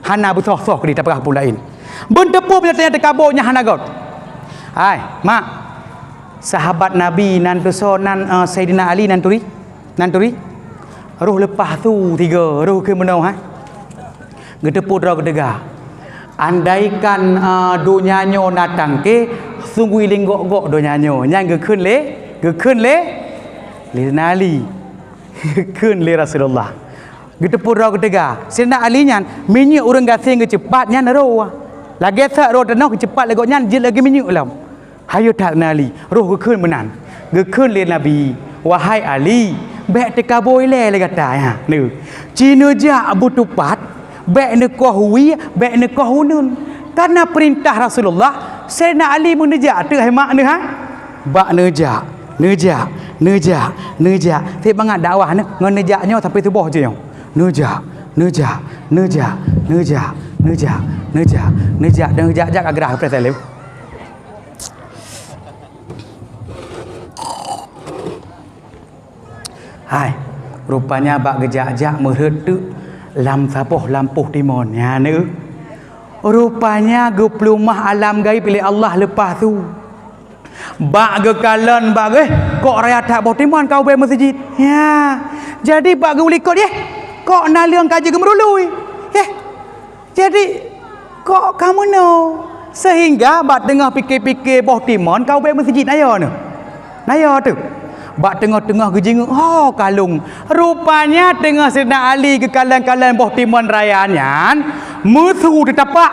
Hana beusoh-soh keudeh tapeugah peue laén. Beuneuteupeu meunyoe teunyah teukabo nyan hana gét. Hai, mak. Sahabat Nabi nan tusoe nan, eh, Saidina Ali nan turi? Nan turi? Roh leupah su tiga, roh keu meunoe, ha? Geuteupeue droe geuteuga. Andaikan, eh, donya nyoe na tangke, sungguh iling gok-gok donya nyoe. Nyan geukheun lé, geukheun lé, lé Saidina Ali. Geukheun lé Rasulullah. Geuteupeue droe geuteuga. Saidina Ali nyan, minyeuk ureuëng gasien geuceupat nyan roh. Lagée sat roh teunoh geuceupat lé gobnyan jeuet lagée minyeuk lom. Hayeu that na Ali, roh geukheun meunan. Geukheun lé Nabi, "Wahai Ali, bék teukabo ilée lé gata nyan. Neuh, ci neujak beutupat, bék neukoh wie, bék neukoh uneuen." Kana peurintah Rasulullah, Saidina Ali meuneujak teuh hai mak neuh, ha? Bak neujak, neujak, neujak, neujak. Sép mangat dakwah neuh, ngon neujak nyoe sampai suboh jih nyoe. Neujak, neujak, neujak, neujak, neujak, neujak, jak-jak ka geurah preh saleuem. Hai, rupanya bak geujak-jak meureuet teuk lam saboh lampôh timon. Nyan, eh. Rupanya geupeuleumah alam gaib lé Allah leupah su. Bak geukalon bak geuh, kok raya that boh timon ka ubé meuseujid. Ya. Jadi bak geulikot, yeh, kok naleueng ka jeuet geumeurului. Yeh. Jadi, kok ka meunoe? Sehingga bak teungoh pike-pike boh timon ka ubé meuseujid, na yo neuh. Na yo teuh. Bak teungoh-teungoh geujingeuk, ho kalung. Rupanya teungoh Saidina Ali geukalon-kalon boh timon raya nyan, meusu teutapak.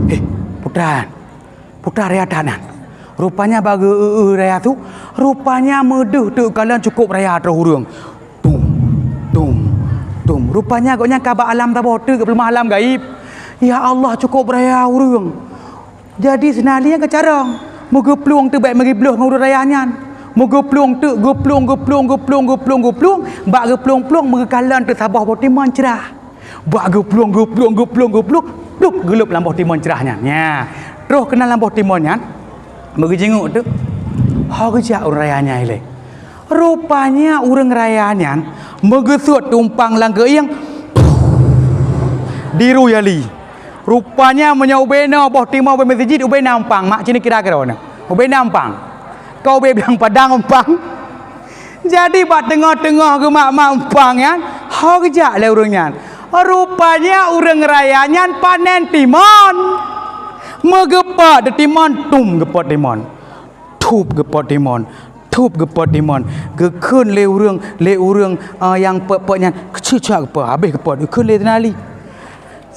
Eh, putra, putra raya that nyan. Rupanya bak geu-, eu-, eu raya su, rupanya meudeuh teuk kalon cukôp raya troh ureuëng. Tum, tum, tum. Rupanya gobnyan ka bak alam saboh teuk, geupeuleumah alam gaib. Ya Allah, cukôp raya ureuëng. Jadi Saidina Ali nyan geucarông, meugeuplueng teuk bék meugibloh ngon ureuëng raya nyan. Meugeuplueng teuk, geuplueng, geuplueng, geuplueng, geuplueng, geuplueng, bak geuplueng-plueng meugeukalon teuk saboh boh timon crah. Bak geuplueng, geuplueng, geuplueng, geuplueng, plup, geuleueb lam boh timon crah nyan. Nya. Troh keunan lam boh timon nyan, meugeujingeuk teuk, ho geujak ureuëng raya nyan ilée. Rupanya ureuëng raya nyan meugeusuet tumpang lam keuieng, diru yali. Rupanya meunyoe ubé na boh timon ubé meuseujid, ubé na umpang, mak, ci neukira keudroe nyoe. Ubé na umpang. Ka ubé blang padang umpang. Jadi bak teungoh-teungoh geumak-mak umpang nyan, ho geujak lé ureuëng nyan. Rupanya ureuëng raya nyan panen timon. Meugeupot timon, tum geupot timon. Thup geupot timon, thup geupot timon. Geukheun lé ureuëng, lé ureuëng, ah, nyang peuet-peuet nyan, keucit-cit geupot, habéh geupot, geukheun lé Saidina Ali.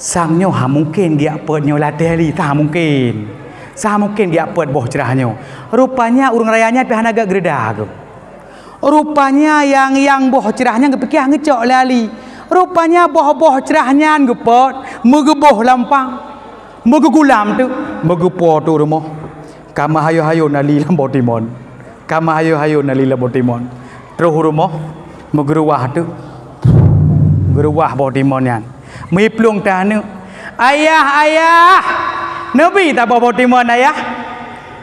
Sang nyoe hana mungken geujak peuet nyoe latée Ali, hana mungken. Hana mungken geujak peuet boh crah nyoe. Rupanya ureuëng raya nyan pih hana gét geureuda geuh. Rupanya nyang, nyang boh crah nyan geupiké ngeucok lé Ali. Rupanya boh-boh crah nyan geupot, meugeuboh lam umpang. Meugugulam teuk, meugupo teuk rumoh. Ka meuhayo-hayo na li lam boh timon. Ka meuhayo-hayo na li lam boh timon. Troh rumoh, meugeuruwah teuk. Geuruwah boh timon nyan. Meuplueng teuh aneuk. "Ayah, ayah! Neubi taboh boh timon, ayah?"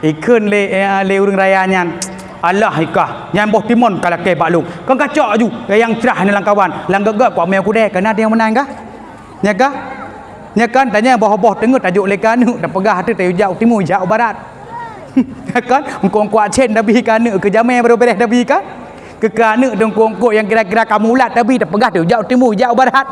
Ikheun lé, eh, lé ureuëng raya nyan. "Alah ikah, nyan boh timon ka lakée bak lôn. Kon kacok aju, nyang crah nyan lam kawan. Lam gét-gét kuat mé kudée, kana dia meunan kah?" Nya kah? Nya kan, tanya boh-boh teungeut tajok lé keu aneuk, tapeugah teuh tajak u timu, jak u barat. Nya kan? Eungkôt-eungkôt Aceh tabi keu aneuk, keu jamé barô beureh tabi kan? Keu, keu aneuk teungkôt-eungkôt nyang kira-kira ka mulat tabi, tapeugah teuh jak u timu, jak u barat.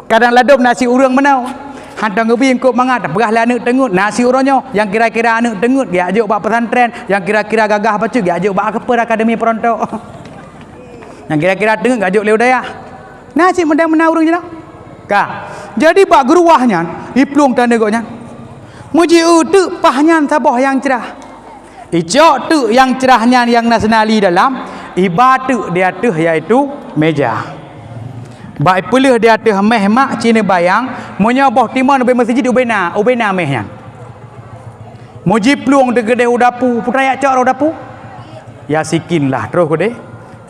Kadang ladôm na si ureuëng meunoe. Hantom geubi eungkôt mangat, tapeugah lé aneuk teungeut, na si uroe nyoe, nyang kira-kira aneuk teungeut, geujak jok bak pesantren, nyang kira-kira gagah bacut, geujak jok bak Akper Akademi Perontok. Nyang kira-kira teungeut geujak jok lé u dayah. Na cit meudang meunan ureuëng jinoe? Ka. Jadi bak geuruwah nyan, iplueng teuh aneuk gobnyan. Meujieu teuk paih nyan saboh nyang crah. Icok teuk nyang crah nyan nyang na seunali dalam, iba teuk di ateueh, yaitu meja. Bak ipeuleueh di ateueh méh mak, ci neubayang, meunyoe boh timon ubé meuseujid, ubé na, ubé na méh nyan. Meujiplueng teuh keudeh u dapu, peue teuma jak cok rot dapu? Ya sikin lah, troh keudeh,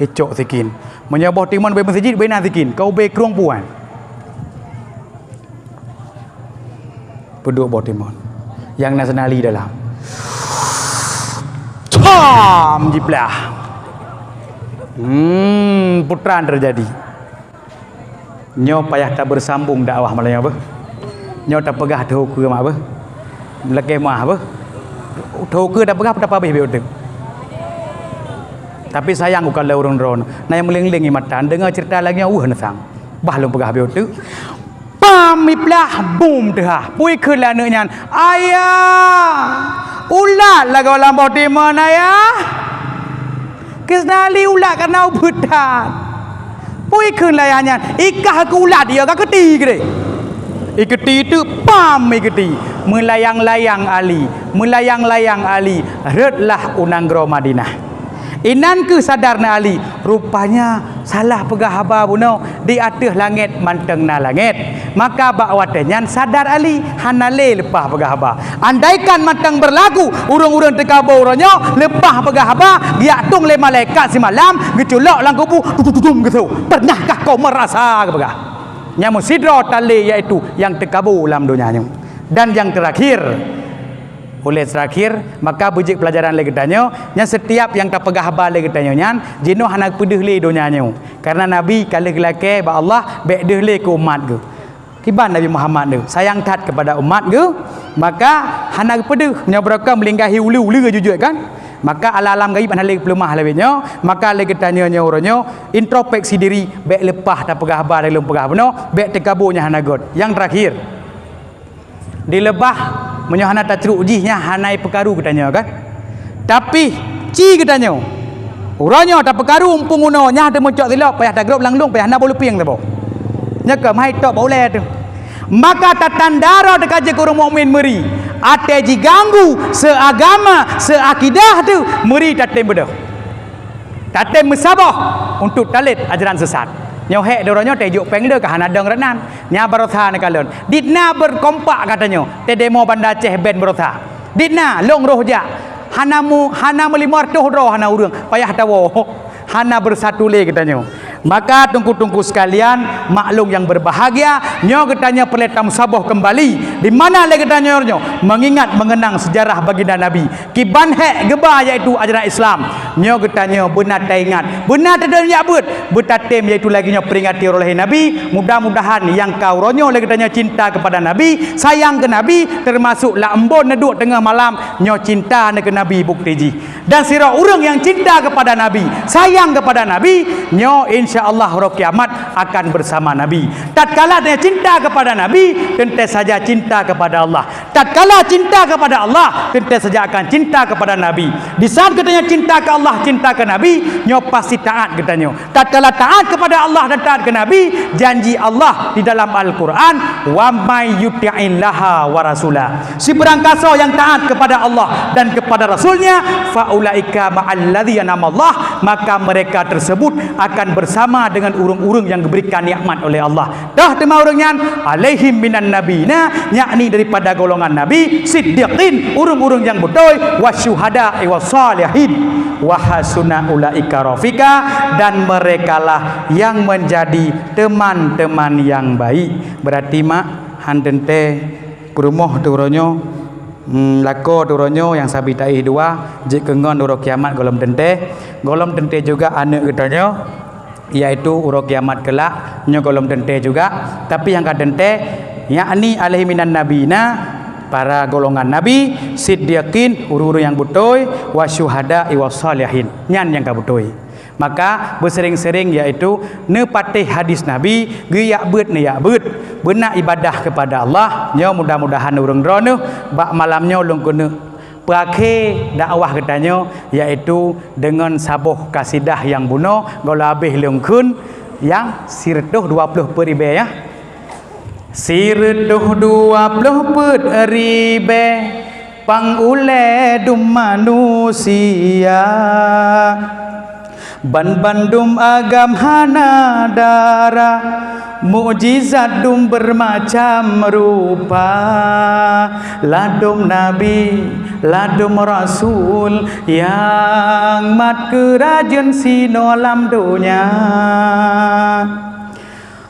icok sikin. Meunyoe boh timon beu meuseujid, beu na sikin. Kau beu krueng puan. Peuduek boh timon. Nyang na seunali dalam. Cam! Jiplah. Hmm, putran teujadi. Nyoe payah tabeursambong dakwah malam nyoe beuh. Nyoe tapeugah teuh ukeue mak beuh. Lakée meuah beuh. Teuh ukeue tapeugah tapabeh beuh teuk. Tapi sayang ukalon ureuëng droeneuh. Na nyang meuléng-léng ié mata, deungoe ceurita lagée nyoe weueh neusang. Bah lôn peugah beuh teuk. Pam iplah bum teuhah. Pui kheun lé aneuëk nyan, "Ayah, ulat lagoe lam boh timon, Ayah." Keusnali ulat kana ubeuet that. Pui kheun lé ayah nyan, "Ikah keu ulat, ya ka keuti keudeh." Ikeuti teuk pam ikeuti. Meulayang-layang Ali, meulayang-layang Ali, rhötlah u nanggroe Madinah. Inan kheueh sadar na Ali, rupanya salah peugah haba bunoe, di ateueh langét mantong na langét. Maka bak watée nyan sadar Ali, hana lé leupah peugah haba. Andaikan mantong beurlaku, ureuëng-ureuëng teukabo uroe nyoe leupah peugah haba, geujak tueng lé malaikat simalam, geuculok lam kubu, tutum-tutum geusu. Pernahkah kau merasa, geupeugah. Nyang meusidroe talé yaitu nyang teukabo lam donya nyoe. Dan nyang teurakhir, Ulée teurakhir, maka beujeuet peulajaran lé geutanyoe, nyang setiap nyang tapeugah haba lé geutanyoe nyan, jinoe hana geupeudeuh lé donya nyoe. Karena Nabi ka lheueh geulakée bak Allah, bék deuh lé keu umat geuh. Kiban Nabi Muhammad nyoe sayang that keupada umat geuh, maka hana geupeudeuh. Nyoe beurokon meulinggahi uleue-uleue jujue kan? Maka alam-alam gaib hana lé geupeuleumah lawét nyoe, maka lé geutanyoe nyoe uroe nyoe introspeksi diri, bék leupah tapeugah haba lé lôn peugah bunoe, bék teukabo nyang hana göt. Nyang teurakhir, Di leubah, meunyoe hana tacrok jih nyan hana jipeukaru geutanyoe kan? Tapi, ci geutanyoe. Uroe nyoe tapeukaru mumpung unoe nyan teumeucok silop, payah tagrôp lam lueng, payah na boh lupieng saboh. Nyoe keuh meuhai tok bak ulée teuh. Maka tatanda droe teuka jeuet keu ureuëng mukmin meuri. Até jiganggu, seuagama, seuakidah teuh, meuri tatem beudôh. Tatem meusaboh untuk talét ajaran sesat. Nyoe hék droe nyoe teuh jok péng le ka hana dong rot nan. Nya barosa neukalon. Dit na berkompak geutanyoe, teuh demo Banda Aceh ben barosa. Dit na lôn roh jak. Hana mu, hana meulimong reutôh droe hana ureuëng, payah tawoe. Hana bersatu lé geutanyoe. Maka teungku-teungku sekalian, maklum yang berbahagia, nyoe geutanyoe peureulée tameusaboh keumbali. Di mana lé geutanyoe nyoe? Mengingat mengenang sejarah baginda Nabi. Kiban hék geuba yaitu ajaran Islam. Nyoe geutanyoe beuna taingat, beuna tadeunyak beuet, beutatem yaitu lagée nyoe peringati uroe lahé Nabi. Mudah-mudahan nyang ka uroe nyoe lé geutanyoe cinta keupada Nabi, sayang keu Nabi, teumasuk lam embon neuduek teungoh malam, nyoe cinta neuh keu Nabi bukeuti jih. Dan sidroe ureuëng nyang cinta keupada Nabi, sayang keupada Nabi, nyoe insya Allah uroe kiamat akan bersama Nabi. Tatkala dia cinta keupada Nabi, teuntée saja cinta keupada Allah. Tatkala cinta kepada Allah, teuntée saja akan cinta kepada Nabi. Di saat geutanyoe cinta keu Allah, cinta keu Nabi, nyoe pasti taat geutanyoe. Tatkala taat kepada Allah dan taat keu Nabi, janji Allah di dalam Al-Quran, "Wa may yuti'illaha wa rasula." Sibarang kasoe nyang taat kepada Allah dan kepada Rasul-Nya, "Fa ulaika ma'alladzina an'amallah," maka mereka tersebut akan bersama dengan ureuëng-ureuëng yang diberikan nikmat oleh Allah. Tah teuma ureuëng nyan, "Alaihim minan nabiyina," yakni daripada golongan nabi, "siddiqin," ureuëng-ureuëng nyang beutôi, "wasyuhada'i wassalihin, wa hasuna ulaika rafiqa," dan merekalah yang menjadi teman-teman yang baik. Berarti mak, han teuntée peurumoh teuh uroe nyoe, Hmm, lakoe teuh uroe nyoe nyang sabe taéh dua, jeuet keu ngon uroe kiamat gohlom teuntée. Gohlom teuntée juga aneuëk geutanyoe, yaitu uroe kiamat keulak, nyoe gohlom teuntée juga. Tapi nyang ka teuntée, yakni alaihim minan nabiyina, para golongan nabi, siddiqin, ureuëng-ureuëng nyang beutôi, wasyuhada'i wassalihin. Nyan nyang ka beutôi. Maka, beuseuring-seuring yaitu neupatéh hadis Nabi, geujak beuet neujak beuet, beuna ibadah keupada Allah. Nyoe mudah-mudahan ureuëng droeneuh bak malam nyoe lôn keuneuk peuakhé dakwah geutanyoe, yaitu deungon saboh kasidah nyang bunoe gohlom habéh lôn kheun nyang sireutôh dua ploh peuet ribée, ya. Sireutôh dua ploh peuet ribée pang ulée dum manusia, banbandum agam hana dara, mukjizat dum beumacam rupa. Ladôm nabi, ladôm rasul, nyang mat keurajeuen sinoe lam donya.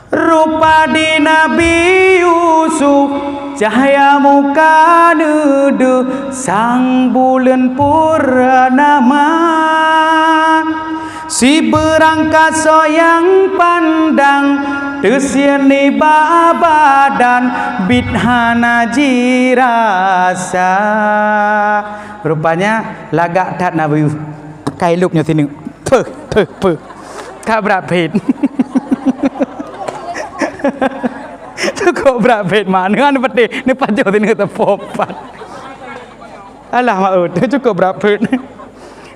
Rupa di Nabi Yusuf, cahya muka neudeuh sang buleuen purnama. Sibeurang kasoe nyang pandang, teusién nibak badan, biet hana jirasa. Rupanya lagak that Nabi Yusuf. Kai lôb nyoe sineuk. Peuh, peuh, peuh. Ka brat phét. Cukôp brat phét, mak. Neuhan peutéh, neupajoh sineuk teupôh pat. Alah, mak, cukôp brat phét.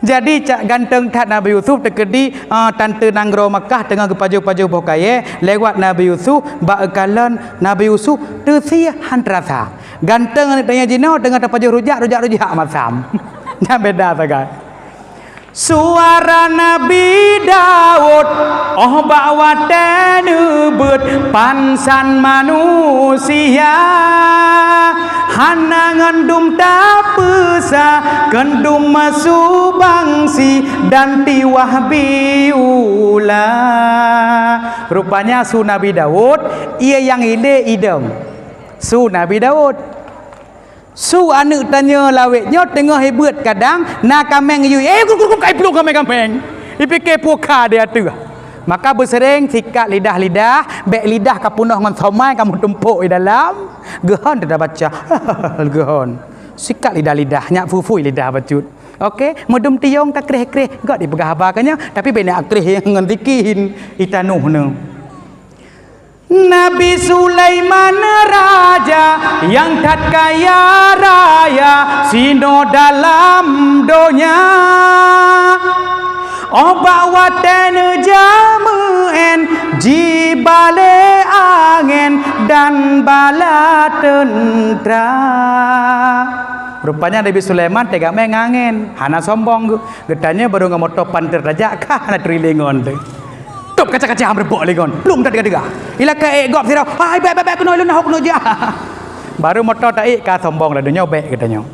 Jadi, cak ganteng that Nabi Yusuf teukeudi, ah, tante nanggroe Makkah teungoh geupajoh-pajoh boh kayée, lewat Nabi Yusuf, bak geukalon Nabi Yusuf teusie han teurasa. Ganteng aneuk tanyoe jinoe teungoh tapajoh rujak, rujak-rujak masam. Nyan beda sagai. Suara Nabi Daud, óh bak watée neubeuet pansan manusia, hana ngon dum tapeusa, kheun dum meusubangsi dan tiwah biula. Rupanya su Nabi Daud, ie nyang ilée idong. Su Nabi Daud. Su aneuk tanyoe lawét nyoe teungoh ibeuet kadang na kaméng yue, eh, krup, krup, krup, kai plueng kaméng-kaméng. Ipike puka di ateueh. Maka beusereng sikat lidah-lidah, bék lidah ka peunoh ngon somai ka meutumpok di dalam. Geuhon teuh tabaca. Geuhon. Sikat lidah-lidah, nyak fufui lidah bacut. Oke, meudum tiyong takreh-kreh, gak dipeugah haba ka nyoe, tapi bék na kreh ngon tikin, itanoh nyoe. Nabi Sulaiman raja nyang that kaya raya sinoe dalam donya. Óh bak watée neujameuén jibalée angén dan bala teuntra. Rupanya Nabi Sulaiman teuga mé ngon angén, hana sombong geuh. Geutanyoe barô ngon moto panter tajak ka hana turi lingon teuh. Top kaca-kaca meureubok lingon, plueng that dega-dega. Ilaka ék gob sidroe, "Hai, bék, bék, bék, keunoe lôn hok keunoe jak." Barô moto taék ka sombong ladôm nyoe bék geutanyoe.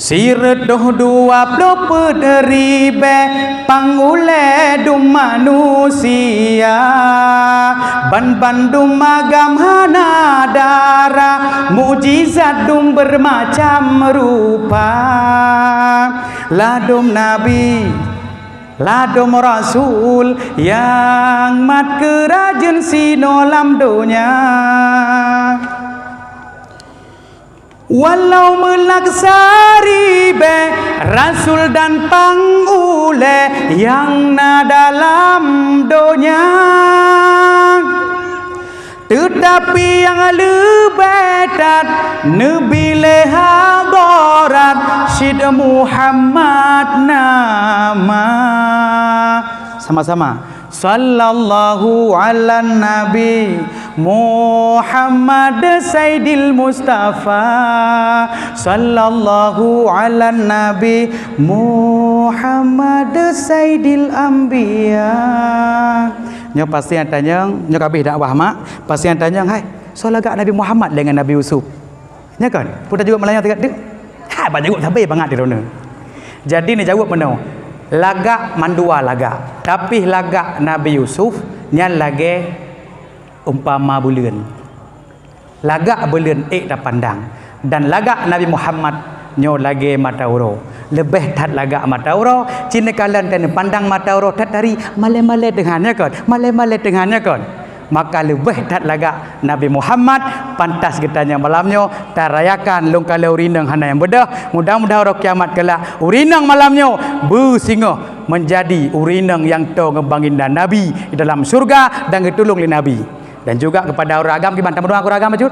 Sireutôh dua ploh peuet ribée pang ulée dum manusia, banbandum agam hana dara, mukjizat dum beureumacam rupa. Ladôm nabi, ladôm rasul nyang mat keurajeuen sinoe lam donya. Walau meulaksa ribée rasul dan pang ulée nyang na dalam donya, teutapi nyang leubeh that neubi lé hadarat cit Muhammad nama. Sama-sama. Sallallahu ala Nabi Muhammad Sayyidil Mustafa. Sallallahu ala Nabi Muhammad Sayyidil Anbiya. Nyoe pasti nyang tanyong, nyoe ka abéh dakwah mak, pasti nyang tanyong, "Hai, soe lagak Nabi Muhammad lé ngon Nabi Yusuf?" Nyo kon? Peue tajaweueb meulayeue sigoe teuk? Ha, bak jaweueb sabe bangat di droeneuh. Jadi neujaweueb meunoe, lagak mandua lagak, tapi lagak Nabi Yusuf nyan lagée umpama buleuen. Lagak buleuen ék tapandang, dan lagak Nabi Muhammad nyoe lagée mata uroe. Leubeh that lagak mata uroe, cit neukalon teuh neupandang mata uroe that tari malée-malée teungoh nyo kon, malée-malée teungoh nyo kon. Maka leubeh that lagak Nabi Muhammad, pantas geutanyoe malam nyoe tarayakan lôn kalon ureueng inong hana nyang beudôh. Mudah-mudahan uroe kiamat kelak ureueng inong malam nyoe beusingoh meunjadi ureueng inong nyang toe ngon baginda Nabi di dalam syurga dan geutulông lé Nabi. Dan juga keupada ureueng agam kiban tameudoa keu ureueng agam bacut.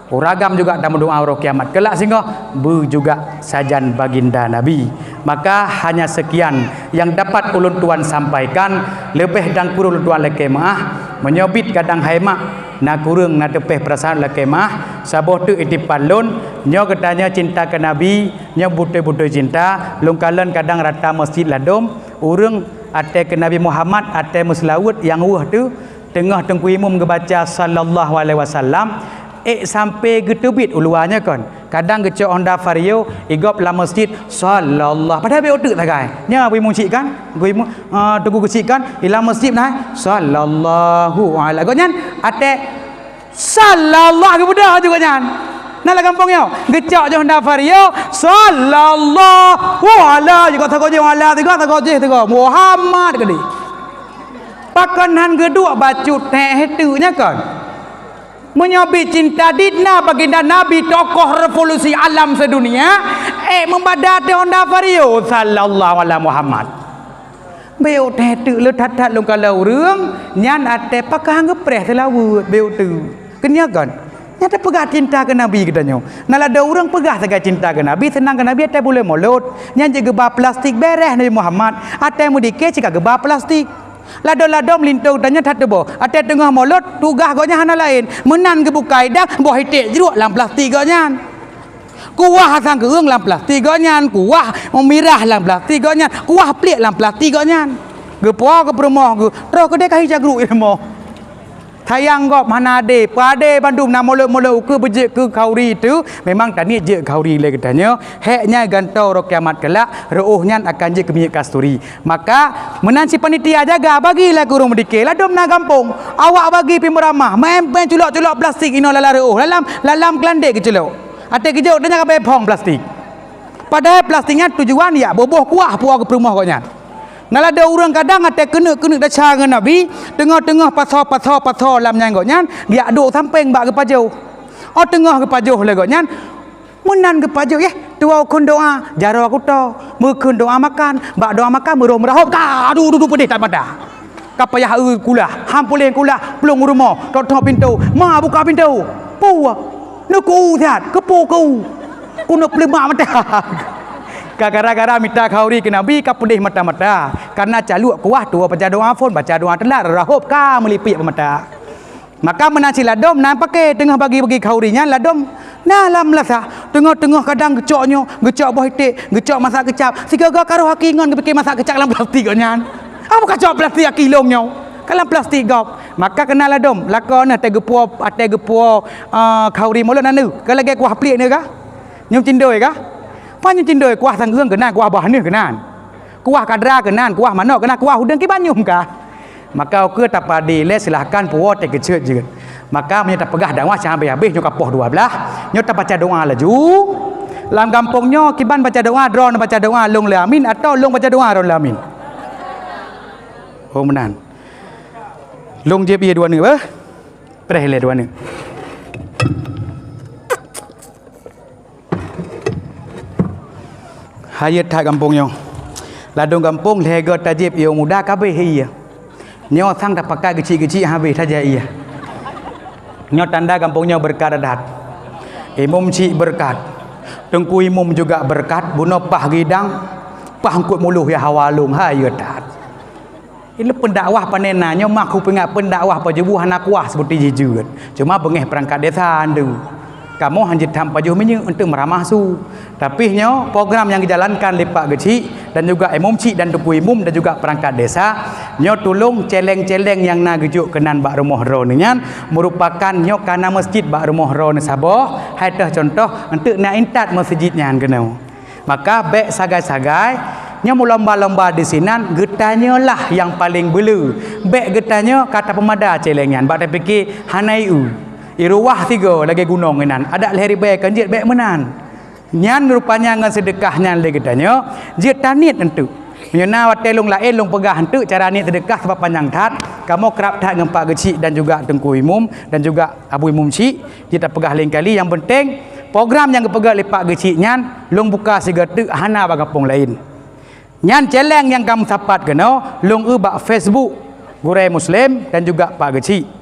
Ureueng agam juga tameudoa uroe kiamat kelak singoh beu juga sajan baginda Nabi. Maka hanya sekian yang dapat ulôn tuan sampaikan, leubeh dan kureueng ulôn tuan lakée meuáh. Meunyoe bit kadang hai mak na kureueng na teupeh peurasaan lakée meuáh, saboh teuk iktipah lôn, nyoe geutanyoe cinta keu Nabi, nyoe beutôi-beutôi cinta, lôn kalon kadang rata masjid ladôm, ureueng até keu Nabi Muhammad, até meuseulaweuet nyang weueh teuh, teungoh Teungku Imum geubaca sallallahu alaihi wasallam, Ék sampai geuteubiet u luwa nyoe kon. Kadang geucok Honda Vario, igob lam masjid, "Sallallahu." Padahai beu teuk sagai. Nyan Abu Imum Syik kan? Abu Imum, ah, Teungku Geuchik kan? I lam masjid nah, "Sallallahu ala." Gobnyan até, "Sallallahu," geubeudôh juga nyan. Nah, lam gampông nyoe, geucok jih Honda Vario, "Sallallahu ala," juga takot jih, ala, juga takot jih, takot Muhammad geude. Pakon han geuduek bacut teh teuk nyan kon? Meunyoe bit cinta dit na baginda Nabi, tokoh revolusi alam sedunia, ék meubada teuh Honda Vario, "Sallallahu ala Muhammad." Beu teh teuk le that-that lôn kalon ureuëng, nyan até pakon han geupreh seulaweuet, beu teuk. Keunyakan, nyan teupeugah cinta keu Nabi geutanyoe. Na ladôm ureuëng peugah sagai cinta keu Nabi, seunang keu Nabi até buleuen Molot. Nyan jeuet geuba plastik bereh Nabi Muhammad, até meudike cit ka geuba plastik. Ladôm-ladôm linto geutanyoe that teuboh. Até teungoh Molot, tugaih gobnyan hana laén. Meunan geubuka idang, boh iték jruek lam plastik gobnyan. Kuah asang keueung lam plastik gobnyan, kuah mirah lam plastik gobnyan, kuah pliek lam plastik gobnyan. Geupo keu peurumoh geuh, troh keudeh ka hi cagruek i rumoh. Sayang gob hana adé, peue adé bandum na Molot-Molot ukeue beujeuet keu khauri teuh, memang taniet jeuet khauri lé geutanyoe. Hék nyan gantoe uroe kiamat keulak, reuôh nyan akan jeuet keu minyeuk kasturi. Maka, meunan cit panitia jaga, bagi lé keu ureuëng meudike, ladôm na gampông. Awak bagi pih meuramah, maén-maén culok-culok plastik inoe lam reuôh, lam, lam keulandék geuculok. Até geujok, dan nyan ka beuphong plastik. Padahai plastik nyan tujuan yak boboh kuah puwoe keu peurumoh gobnyan. Na ladôm ureuëng kadang até keuneuk-keuneuk desya ngon Nabi, teungoh-teungoh pasoe-pasoe-pasoe lam nyan gobnyan, yak duek sampéng bak geupajoh. Oh teungoh geupajoh lé gobnyan, meunan geupajoh, yeh, tuwoe kheun doa, jaroe kuto, meukheun doa makan, bak doa makan meurôh meurahop, ka, aduh, dudu peudeh that mata. Ka payah eu kulah, han puléh kulah, plueng u rumoh, tok-tok pintoe, "Ma, buka pintoe." "Peue?" "Neuk keu u that." "Keupeue keu u?" "Keuneuk peuleumak mata." Ka gara-gara mita khauri keu Nabi ka peudeh mata-mata. Kana caluek kuah tuwoe baca doa phon, baca doa teulat, rahop ka meulipik bak mata. Maka meunan cit ladôm na paké teungoh bagi-bagi khauri nyan ladôm na lam meunasah. Teungoh-teungoh kadang geucok nyoe, geucok boh iték, geucok masak keucap. Sigoe-goe ka roh aki ngon geupike masak keucap lam plastik gobnyan. Apa kacok plastik aki lôn nyoe? Ka lam plastik gob. Maka keunan ladôm, lakoe neuh até geupuwoe, até geupuwoe, eh, khauri Molot na neuh. Ka lagée kuah pliek neuh kah? Nyoe cindoi kah? Pan nyoe cindoi kuah sanggeung keunan, kuah bah neuh keunan. Kuah kadra keunan, kuah manok keunan, kuah udeueng kiban nyoe kah? Maka ukeue tapadé lé silahkan puwoe teukeujeuet jeuet. Maka meunyoe tapeugah dakwah cit habéh-habéh nyoe ka poh dua blaih, nyoe tabaca doa laju. Lam gampông nyoe kiban baca doa, droeneuh baca doa lôn lé amin, atawa lôn baca doa droeneuh lé amin? Oh meunan. Lôn jieb ié dua neuk beuh. Preh lé dua neuk. Hayeu that gampông nyoe. Ladôm gampông lhée goe tajieb ié muda ka abéh ié. Nyoe sang tapakat geuchik-geuchik habéh saja ié. Nyoe tanda gampông nyoe beureukat that. Imum chik beureukat. Teungku imum juga beureukat, bunoe paih gidang, paih eungkot muloh ya hawa lôn hayeu that. Ilée pendakwah pane na nyoe mak kupeuingat pendakwah pajuboh hana kuah seperti jijeuet. Cuma beungéh perangkat desa andu. Kamoe han jeuet tham pajoh minyeuk untuk meuramah su. Tapi nyoe program nyang geujalankan lé Pak Geuchik dan juga Imum Chik dan Teungku Imum dan juga perangkat desa, nyoe tulông celeng-celeng nyang na geujok keunan bak rumoh droeneuh nyan, meurupakan nyoe kana masjid bak rumoh droeneuh saboh, hai teuh contoh untuk na intat masjid nyan keunoe. Maka bék sagai-sagai nyoe meulomba-lomba disinan, geutanyoe lah nyang paleng beuleu. Bék geutanyoe ka tapeumada celeng nyan, bak tapike hana ié. Iruwah sigoe lagée gunong inan, adak lhée ribée kan jeuet bék meunan. Nyan rupanya ngon seudeukah nyan lé geutanyoe jeuet taniet eunteuk. Meunyoe na watée lôn laén lôn peugah eunteuk cara niet seudeukah sabab panyang that, kamoe krab that ngon Pak Geuchik dan juga Teungku Imum dan juga Abu Imum Chik, jeuet tapeugah laén kali. Nyang peunteng, program nyang geupeugah lé Pak Geuchik nyan lôn buka sigoe teuk hana bak gampông laén. Nyan celeng nyang ka meusapat keunoe lôn eu bak Facebook Gurée Muslim dan juga Pak Geuchik.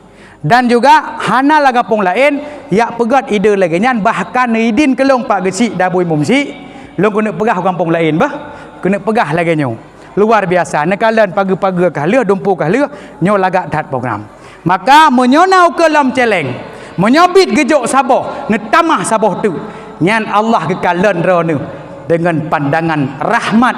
Dan juga hana lam gampông laén jak peugét ide lagée nyan, bahkan neuidin keu lôn Pak Geuchik dan Abu Imum Chik, lôn keuneuk peugah u gampông laén bah, keuneuk peugah lagée nyoe. Luar biasa, neukalon pageue-pageue kah lheueh, dumpeue kah lheueh, nyoe lagak that program. Maka meunyoe na ukeue lom celeng, meunyoe biet geujok saboh, neutamah saboh teuk, nyan Allah geukalon droeneuh deungon pandangan rahmat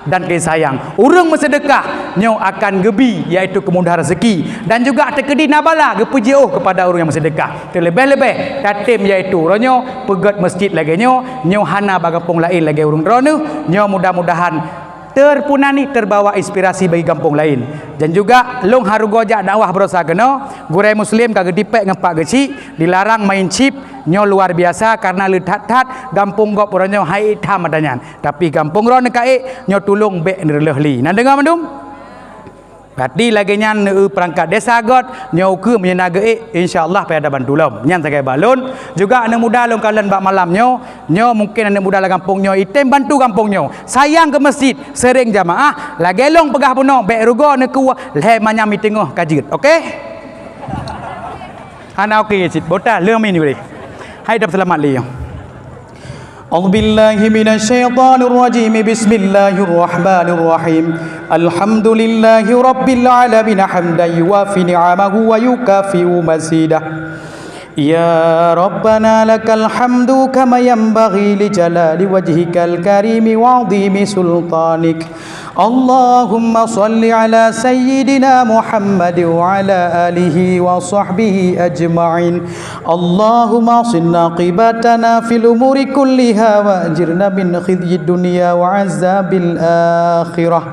dan kasih sayang. Ureuëng meuseudeukah Nyoe akan geubi, yaitu keumudahan rezeki, dan juga teukeudi na bala geupeujeuôh keupada ureuëng nyang meuseudeukah. Teuleubeh-leubeh tatem, yaitu uroe nyoe peugét meuseujid lagée nyoe, nyoe hana bak gampông laén lagée ureuëng droeneueh. Nyoe mudah-mudahan terpunani, terbawa inspirasi bagi gampông laén. Dan juga lôn harugoe jak dakwah baroesa keunoe, gurée muslim ka geutipék ngon Pak Geuchik, dilarang main chip. Nyoe luar biasa, karena le that-that gampông gob uroe nyoe hai ék tham mata nyan. Tapi gampông droeneueh ka ék, nyoe tulông bék neureuleueh lé. Na deungoe mandum? Berarti lagée nyan, neu peurangkat desa göt, nyoe ukeue meunyoe na geuék, insya Allah payah tabantu lom. Nyan sagai bak lôn, juga aneuëk muda lôn kalon bak malam nyoe, nyoe mungken aneuëk muda lam gampông nyoe item bantu gampông nyoe. Sayang keu meuseujid, seuréng jamaah, lagée lôn peugah bunoe, bék rugoe neukueh lhée manyam i teungoh ka jeuet. Oke? Hana oke cit, bota leumin boleh. Hai dap selamat lé. أعوذ بالله من الشيطان الرجيم. بسم الله الرحمن الرحيم. الحمد لله رب العالمين، حمدا يوافي نعمه ويكافئ مزيده. يا ربنا لك الحمد كما ينبغي لجلال وجهك الكريم وعظيم سلطانك. اللهم صل على سيدنا محمد وعلى آله وصحبه أجمعين. اللهم أحسن عاقبتنا في الأمور كلها وأجرنا من خزي الدنيا وعذاب الآخرة.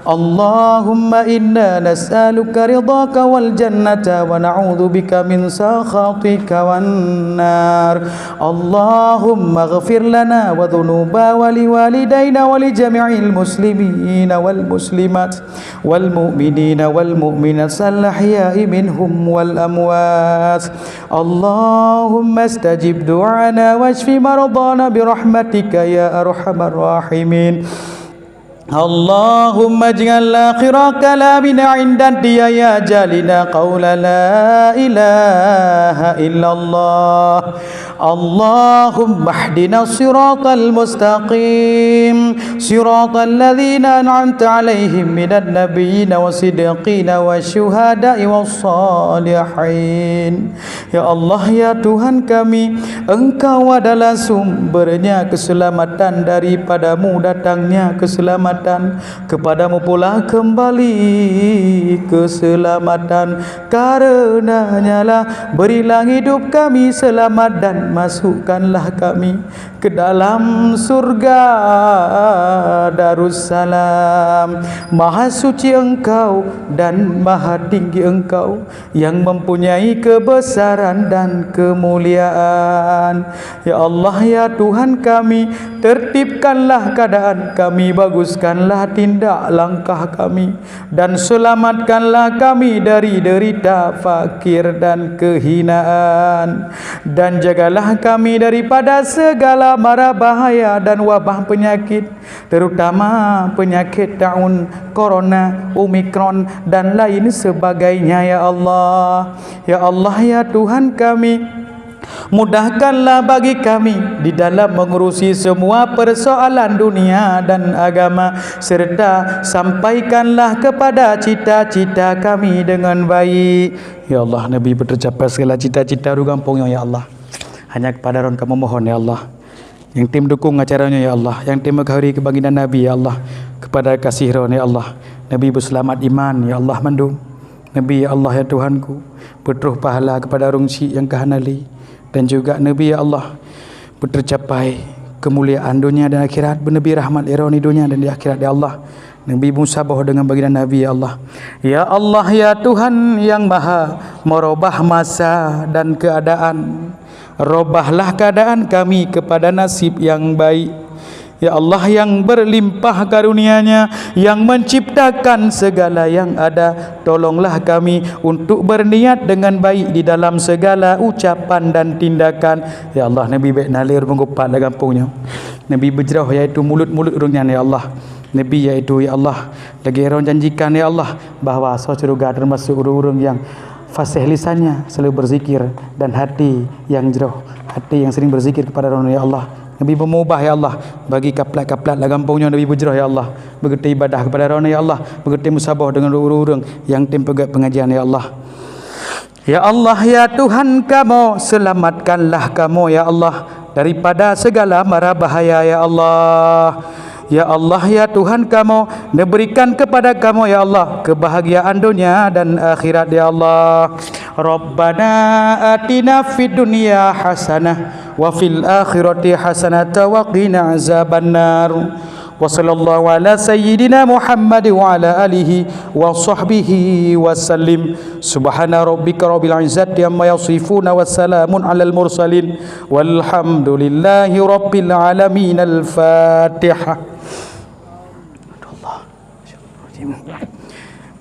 اللهم إنا نسألك رضاك والجنة ونعوذ بك من سخطك والنار. اللهم اغفر لنا وذنوبنا ولوالدينا ولجميع المسلمين والمسلمات والمؤمنين والمؤمنات الأحياء منهم والأموات. اللهم استجب دعانا واشف مرضانا برحمتك يا أرحم الراحمين. اللهم اجعل آخر كلامنا عند انتهاء أجلنا قول لا إله إلا الله. اللهم اهدنا الصراط المستقيم، صراط الذين أنعمت عليهم من النبيين والصديقين والشهداء والصالحين. Ya Allah, ya Tuhan kami, Engkau adalah sumbernya keselamatan, daripada-Mu datangnya keselamatan, kepada-Mu pula kembali keselamatan. Karenanyalah, berilah hidup kami selamat dan masukkanlah kami ke dalam surga Darussalam. Maha suci Engkau dan maha tinggi Engkau, yang mempunyai kebesaran dan kemuliaan. Ya Allah, ya Tuhan kami, tertibkanlah keadaan kami, baguskanlah tindak langkah kami, dan selamatkanlah kami dari derita, fakir, dan kehinaan. Dan jagalah kami daripada segala mara bahaya dan wabah penyakit, terutama penyakit taun, corona, omikron, dan lain sebagainya, ya Allah. Ya Allah, ya Tuhan kami, mudahkanlah bagi kami di dalam mengurusi semua persoalan dunia dan agama, serta sampaikanlah kepada cita-cita kami dengan baik. Ya Allah, neubi beuteucapai segala cita-cita ureuëng gampông nyoe, ya Allah. Hanya kepada Droen kamoe mohon, ya Allah. Nyang tem dukung acara nyoe, ya Allah, nyang tem meugauri keubaginda Nabi, ya Allah, kepada kasih Droen, ya Allah, neubi beuseulamat iman, ya Allah, mandum. Neubi, ya Allah, ya Tuhanku, peutroh pahala kepada ureuëng syik nyang ka hana lé, dan juga neubi, ya Allah, beuteucapai keumuliaan donya dan akhirat, beuneubi rahmat lé Droen di donya dan di akhirat, ya Allah. Neubi meusaboh deungon baginda Nabi, ya Allah. Ya Allah, ya Tuhan yang maha merubah masa dan keadaan, robahlah keadaan kami kepada nasib yang baik. Ya Allah yang berlimpah karunia-Nya, yang menciptakan segala yang ada, tolonglah kami untuk berniat dengan baik di dalam segala ucapan dan tindakan. Ya Allah, neubi bék na lé ureuëng meugupat lam gampông nyoe. Neubi beujroh, yaitu mulut-mulut ureuëng nyan, ya Allah. Neubi, yaitu, ya Allah, lagée Droen janjikan, ya Allah, bahwa asoe syeuruga teumasuk ureuëng-ureuëng nyang faséh lisannya, selalu berzikir, dan hati yang jroh, hati yang sering berzikir kepada Droen, ya Allah. Neubi beumubah, ya Allah, bagi kaplat-kaplat lam gampông nyoe neubi beujroh, ya Allah, beugeutem ibadah kepada Droen, ya Allah, beugeutem meusaboh deungon ureuëng-ureuëng nyang tem peugét pengajian, ya Allah. Ya Allah, ya Tuhan kamoe, selamatkanlah kamoe, ya Allah, daripada segala mara bahaya, ya Allah. Ya Allah, ya Tuhan kamoe, neuberikan keupada kamoe, ya Allah, keubahagiaan donya dan akhirat, ya Allah. Rabbana atina fid dunya hasanah wa fil akhirati hasanah wa qina azabannar. Wa sallallahu ala sayyidina Muhammad wa ala alihi wa sahbihi wa sallim. Subhana rabbika rabbil izzati amma yasifun wa salamun alal mursalin. Walhamdulillahi rabbil alamin. Al-Fatihah.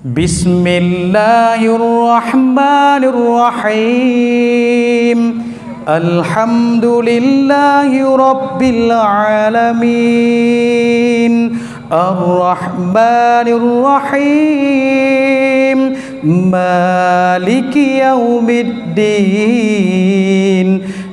Bismillahirrahmanirrahim. Alhamdulillahi rabbil alamin. Arrahmanirrahim. Maliki yaumiddin.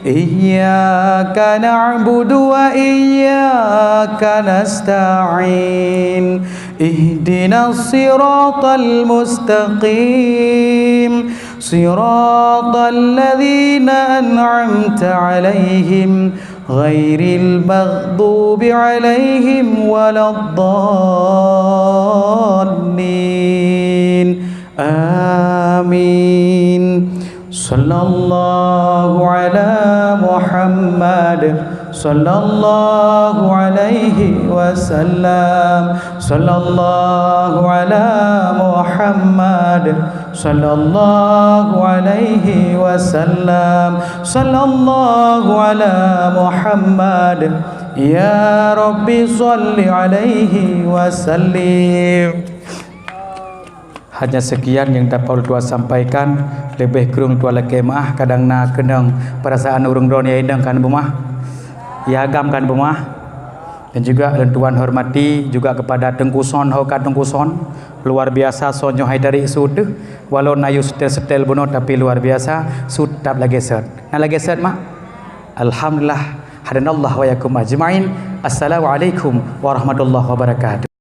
Iyyaka na'budu wa iyyaka nasta'in. Ihdinas siratal mustaqim. Siratal ladzina an'amta 'alaihim, ghairil maghdubi 'alaihim waladdallin. Amin. Sallallahu ala Muhammad. Sallallahu alaihi wasallam. Sallallahu ala Muhammad. Sallallahu alaihi wasallam. Sallallahu ala Muhammad. Ya Rabbi, salli alaihi wasallim. Hanya sekian nyang dapat ulôn tuan sampaikan, leubeh kureueng tuan lakée meu'ah, kadang na keunong peurasaan ureuëng droe nyang inong kan beumah, ya agam kan beumah, dan juga ulôn tuan hormati juga kepada Teungku Son, ho ka Teungku Son, luar biasa son nyoe hai tarék su teuh, walau na yue seutét-seutét bunoe tapi luar biasa, su teutap lagée sot. Na lagée sot mak? Alhamdulillah, hadanallah wa yakum ajmain. Assalamualaikum warahmatullahi wabarakatuh.